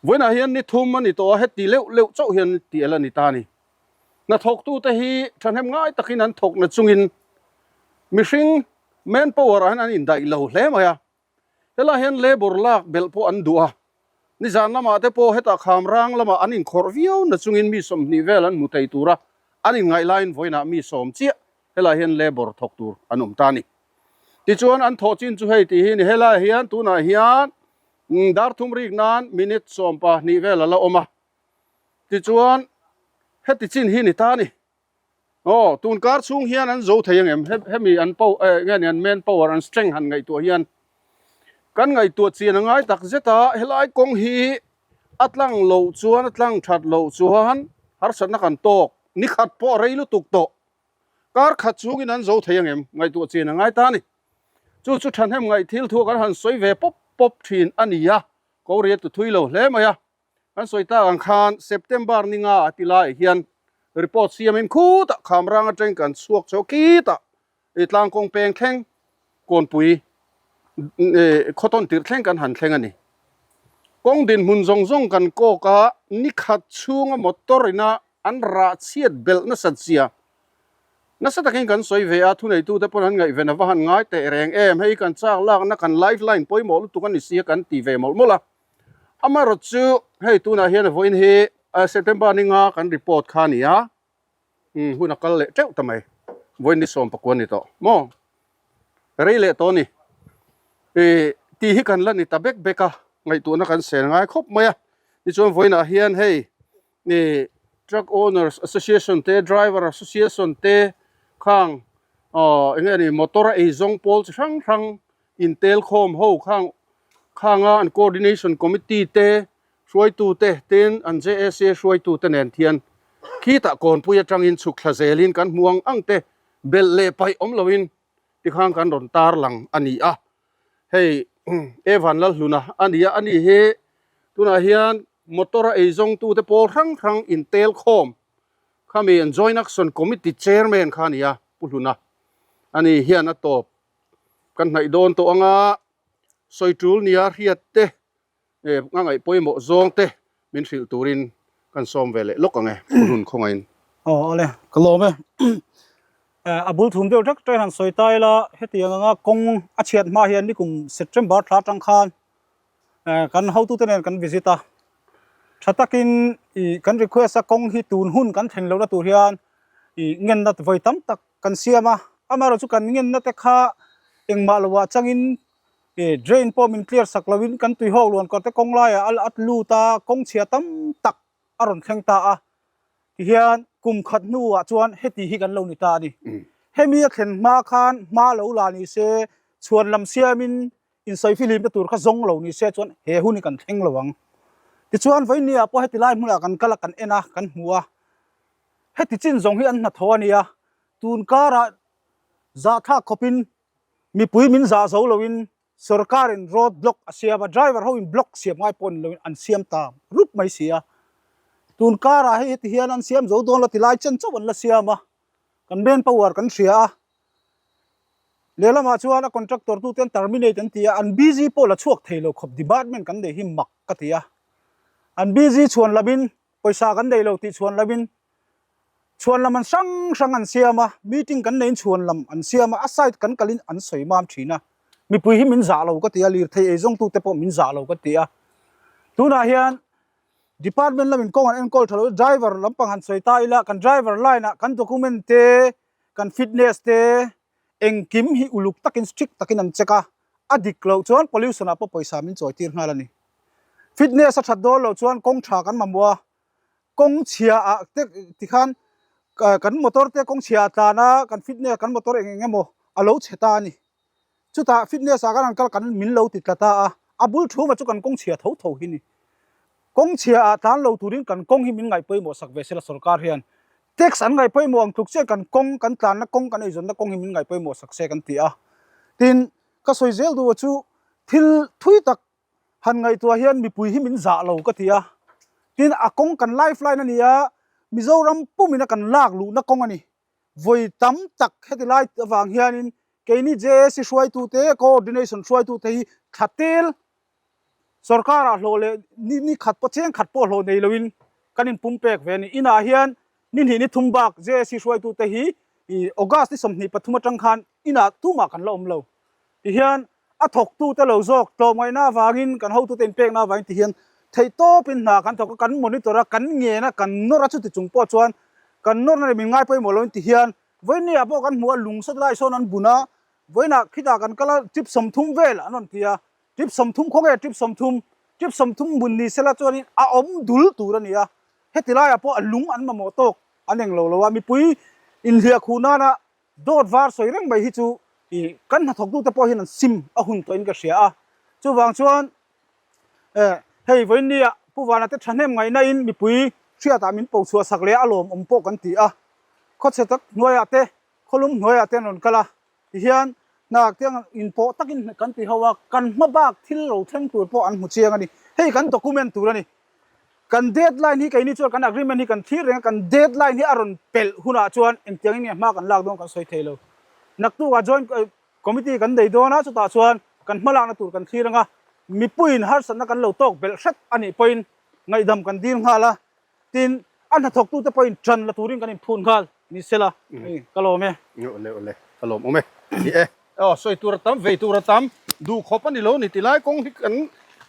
Vawiinah hian ni thum a ni tawh a, heti leuh leuh chauh hian ti el a ni ta a ni. Hnathawktute hi thahnem ngai takin an thawk na chungin mihring manpower ah hian an indaih lo hle mai a. Helaiah hian labour lak belh pawh an duh a, nizan lamah te pawh hetah Khamrang lamah an inkhawrh viau na chungin mi 20 vel an hmu thei tura an inngaih laiin vawiinah mi sawm chiah helaiah hian labour thawk tur an awm ta a ni. Tichuan an thawh chin chu hei tih hi ni helaiah hian tunah hian Dar thum rik nan minute 12 vel a la awm a, tichuan heti chin hi ni ta a ni. Aw, tun kar chhung hian an zo thei ang em? Hemi an power, eh, nge ni an man power, an strength han ngaihtuah hian kan ngaihtuah chian a ngai tak zet a, helai kawng hi a tlang loh chuan, a tlang that loh chuan harsatna kan tawk, ni khat pawh a rei lutuk tawh. Kar khat chhungin an zo thei ang em? Ngaihtuah chian a ngai ta a ni. Chu chu thahnem ngaih thil thu kan han sawi ve pawp pawp thin a ni a, ko riat tu thui lo hle mai a. Kan sawi tak ang khan September ni nga a ti laiah hian Report siamin khutah Khamrang atangin kan chhuak chho khitah i tlangkawng peng thleng Kawnpui khawtawn tirh thleng kan han thleng a ni. Kawng dinhmun zawng zawng kan kawk a, nikhat chhunga motor ina an rah chhiat belh nasat zia nasa takin kan sawi ve a, thuneitute pawn an ngaihven a va han ngai teh reng em, hei kan chak lakna kan life line pawimawh lutuk a ni sia kan ti ve mawlh mawlh a. Amaherawhchu chu hei tunah hian vawiin hi September ni nga kan report kha a ni a, umm hun a kal leh teuh ta mai, vawiin ni 19 a ni tawh maw? Rei leh tawh a ni. Ih tih hi kan la ni ta bek bek a, ngaihtuahna kan sel ngai khawp mai a, tichuan vawiinah hian hei ih Truck Owners Association te, Driver Association te khang aw eng nge ni motor a eizawng pawl chi hrang hrang intel khawm ho khang khanga an coordination committee te hruaitu te tin an JAC hruaitu te nen thian khitah kawnpui atangin chhuk thla zelin kan hmu ang ang te belh leh paih awm loin tikhan kan rawn tar lang a ni a. Hei Evan Lalhluna a ni a, ani hi tunah hian motor a eizawngtu te pawl hrang hrang intel khawm khami an joint action committee chairman kha a ni a, Pu Hluna ani hian a tawp. Kan hnaih dawn tawh anga sawi tul nia hriat te eh a ngaih pawimawh zawng te min hrilh turin kan sawm ve leh lawk ang e Pu Hlun khawngaiin. Aw awle ka lawm e. A bul thum deuh ṭek ṭek han sawi ta ila hetiang anga kawng a chhiat hma hian nikum September thla atang khan kan hotute nen kan visit a. Tha takin ih kan request a kawng hi tun hun kan thlen lohna tur hian ih ngenna vawi tam tak kan siam a, amaherawhchu kan ngenna te kha engmah loah changin ih drain pawh min clear sak loin kan tuihawk luan kawr te kawng laiah a a lut a, kawng chhia tam tak a rawn thleng ta a, tihian kum khat hnuah chuan heti hi kan lo ni ta a ni. Hemi a thlen hma khan hma lo la ni se chhuan lam siamin insawi fihlim te tur kha zawng lo ni se chuan he hun hi kan thleng lo ang. Tichuan vawinia pawh heti lai hmunah kan kal a, kan en a, kan hmu a. Heti chin zawng hi an hnathawh a nia, tun karah zahthlak khawpin mipui min zah zo loin sorkarin road block a siam a, driver ho in block siam ngai pawh ni loin an siam ta rup mai si a. Tun karah hei heti hian an siam zo dawn lo ti lai chen chauh an la siam a, kan man power kan hria a. Lehlamah chuan a contractor tute an terminate an ti a, an busy pawh la chhuak thei lo khawp department kan nei hi mak ka ti a. An busy chhuan lamin Pawisa kan nei lo tih chhuan loin chhuan lam an hrang hrang an siam a, meeting kan neiin chhuan lam an siam a, a side kan kalin an sawi mam thin a. Mipui hi min zah lo ka ti a, lirthei eizawngtute pawh min zah lo ka ti a. Tunah hian department lamin kawng an enkawl tha lo, driver lampang han sawi ta ila, kan driver line ah kan document te, kan fitness te, engkim hi uluk takin strict takin an check a, a dik loh chuan pollution ah pawh pawisa min chawi tir nghal a ni. Fitness a that dawn loh chuan kawng tha kan mamawh a, kawng chhia ah te tikhan kan motor te kawng chhia ah tlan a, kan fitness kan motor eng eng emaw a lo chhe ta a ni. Chutah fitness ah kan han kal kan min lo ti tla ta a, a bul thuma chu kan kawng chhia tho tho hi ni. Kawng chhia ah tlan lo turin kan kawng hi min ngaih pawimawh sak ve sela sorkar hian Tax an ngaih pawimawh ang tluk chiah kan kawng, kan tlanna kawng, kan eizawnna kawng hi min ngaih pawimawh sak se kan ti a. Tin, ka sawi zel duh chu thil thui tak han ngaihtuah hian mipui hi min zah lo ka ti a. Tin, a kawng kan lifeline a ni a, Mizoram pumina kan lak luhna kawng a ni. Vawi tam tak heti lai avang hianin keini JAC hruaitute, coordination hruaitute hi thla tel Sorkarah hlawh leh ni ni khat pawh cheng khat pawh hlawh nei loin kan inpum pek ve a ni. Inah hian ni hnih ni thum bak JAC hruaitute hi ih August ni 23 atang khan inah tumah kan la awm lo. Tihian a thawktute lo zawk tlawmngaihna avangin kan hotute inpekna avangin tihian theihtawpin hna kan thawk a, kan monitor a, kan ngen a, kan nawr a chuti chung pawh chuan kan nawrna leh min ngai pawimawh loin tihian vawinia pawh kan hmu a lung sawt lai sawn an bun a, vawiinah khitah kan kal a trip 30 vel an rawn ti a. Trip 30 khaw nge trip 30? Trip 30 bun ni sela chuanin a awm dul tur a ni a, heti laiah pawh a lung an mamawh tawk an eng lo lo a, mipui inhliah khuh nana dawt var sawi reng mai hi chu ih kan hnathawktute pawh hian an sim a hun tawhin ka hria a, chuvang chuan eh hei vawiinnia Pu Vana te thahnem ngaihna in mipui hriatah min po chhuah sak leh a lawmawm pawh kan ti a, khawchhe tak hnuaiah te khawlum hnuaiah te an rawn kal a. Tihian hna tiang inpawh takin kan ti ho a, kan hma bak thil lo thleng tur pawh an hmu chiang a ni. Hei kan document tur a ni. Kan deadline hi keini chuan kan agreement hi kan thlir reng a, kan deadline hi a rawn pelh hunah chuan engtiangin nge hma kan lak dawn kan sawi thei lo. Naktukah joint committee kan nei dawn a, chutah chuan kan hmalakna tur kan thlir ang a, mipuiin harsatna kan lo tawk belh hret a nih pawhin ngaihdam kan dil nghal a, tin a hnathawktute pawhin tan la turin kan inphut nghal ni sela, ka lawm e. Awle awle, ka lawm awm e. Ni e. Aw, sawi tur a tam, vei tur a tam, duh khawp a ni lo ni ti lai kawng hi kan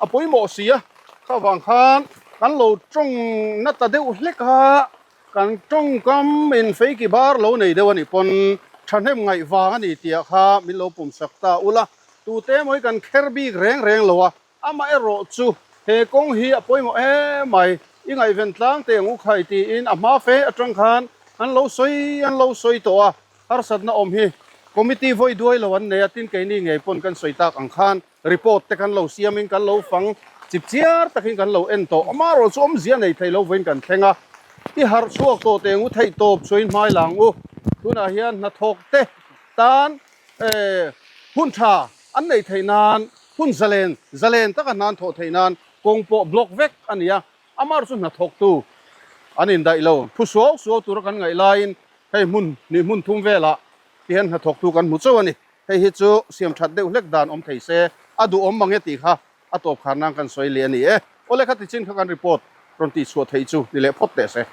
a pawimawh si a, kha vang khan kan lo tawng na ta deuh hlek a, kan tawngkam in feiki bar lo nei deuh a nih pawn thahnem ngaih vang a ni tih ah kha min lo pum sak ta ula, tute emaw hi kan kher bik reng reng lo a, Amaherawh chu he kawng hi a pawimawh em mai, i ngaihven tlang teh ang u khai tiin a hma fe atang khan an lo sawi an lo sawi tawh a, harsatna awm hi committee vawi duai lo an nei a, tin keini ngei pawn kan sawi tak ang khan report te kan lo siamin kan lo fang chip chiar takin kan lo en tawh, amaherawh chu awmzia nei thei lo vawiin kan thleng a, i harh chhuak tawh teh ang u theih tawp chuain hmai lang u, tunah hian hnathawk te tan hun tha an neih theih nan hun zalen zalen taka hna an thawh theih nan kawng pawh block vek a ni a, amar chu hnathawktu an indaih lo. Thu suau suau tura kan ngaih laiin hei hmun hnih hmun thum velah ti hian hnathawktu kan hmu chauh a ni. Hei hi chu siam that deuh hlek dan awm thei se a duhawm mang e tih kha a tawp khar nan kan sawi leh a ni e. Awle kha tichin kha kan report rawn tihchhuah theih chu ni leh phawt teh se.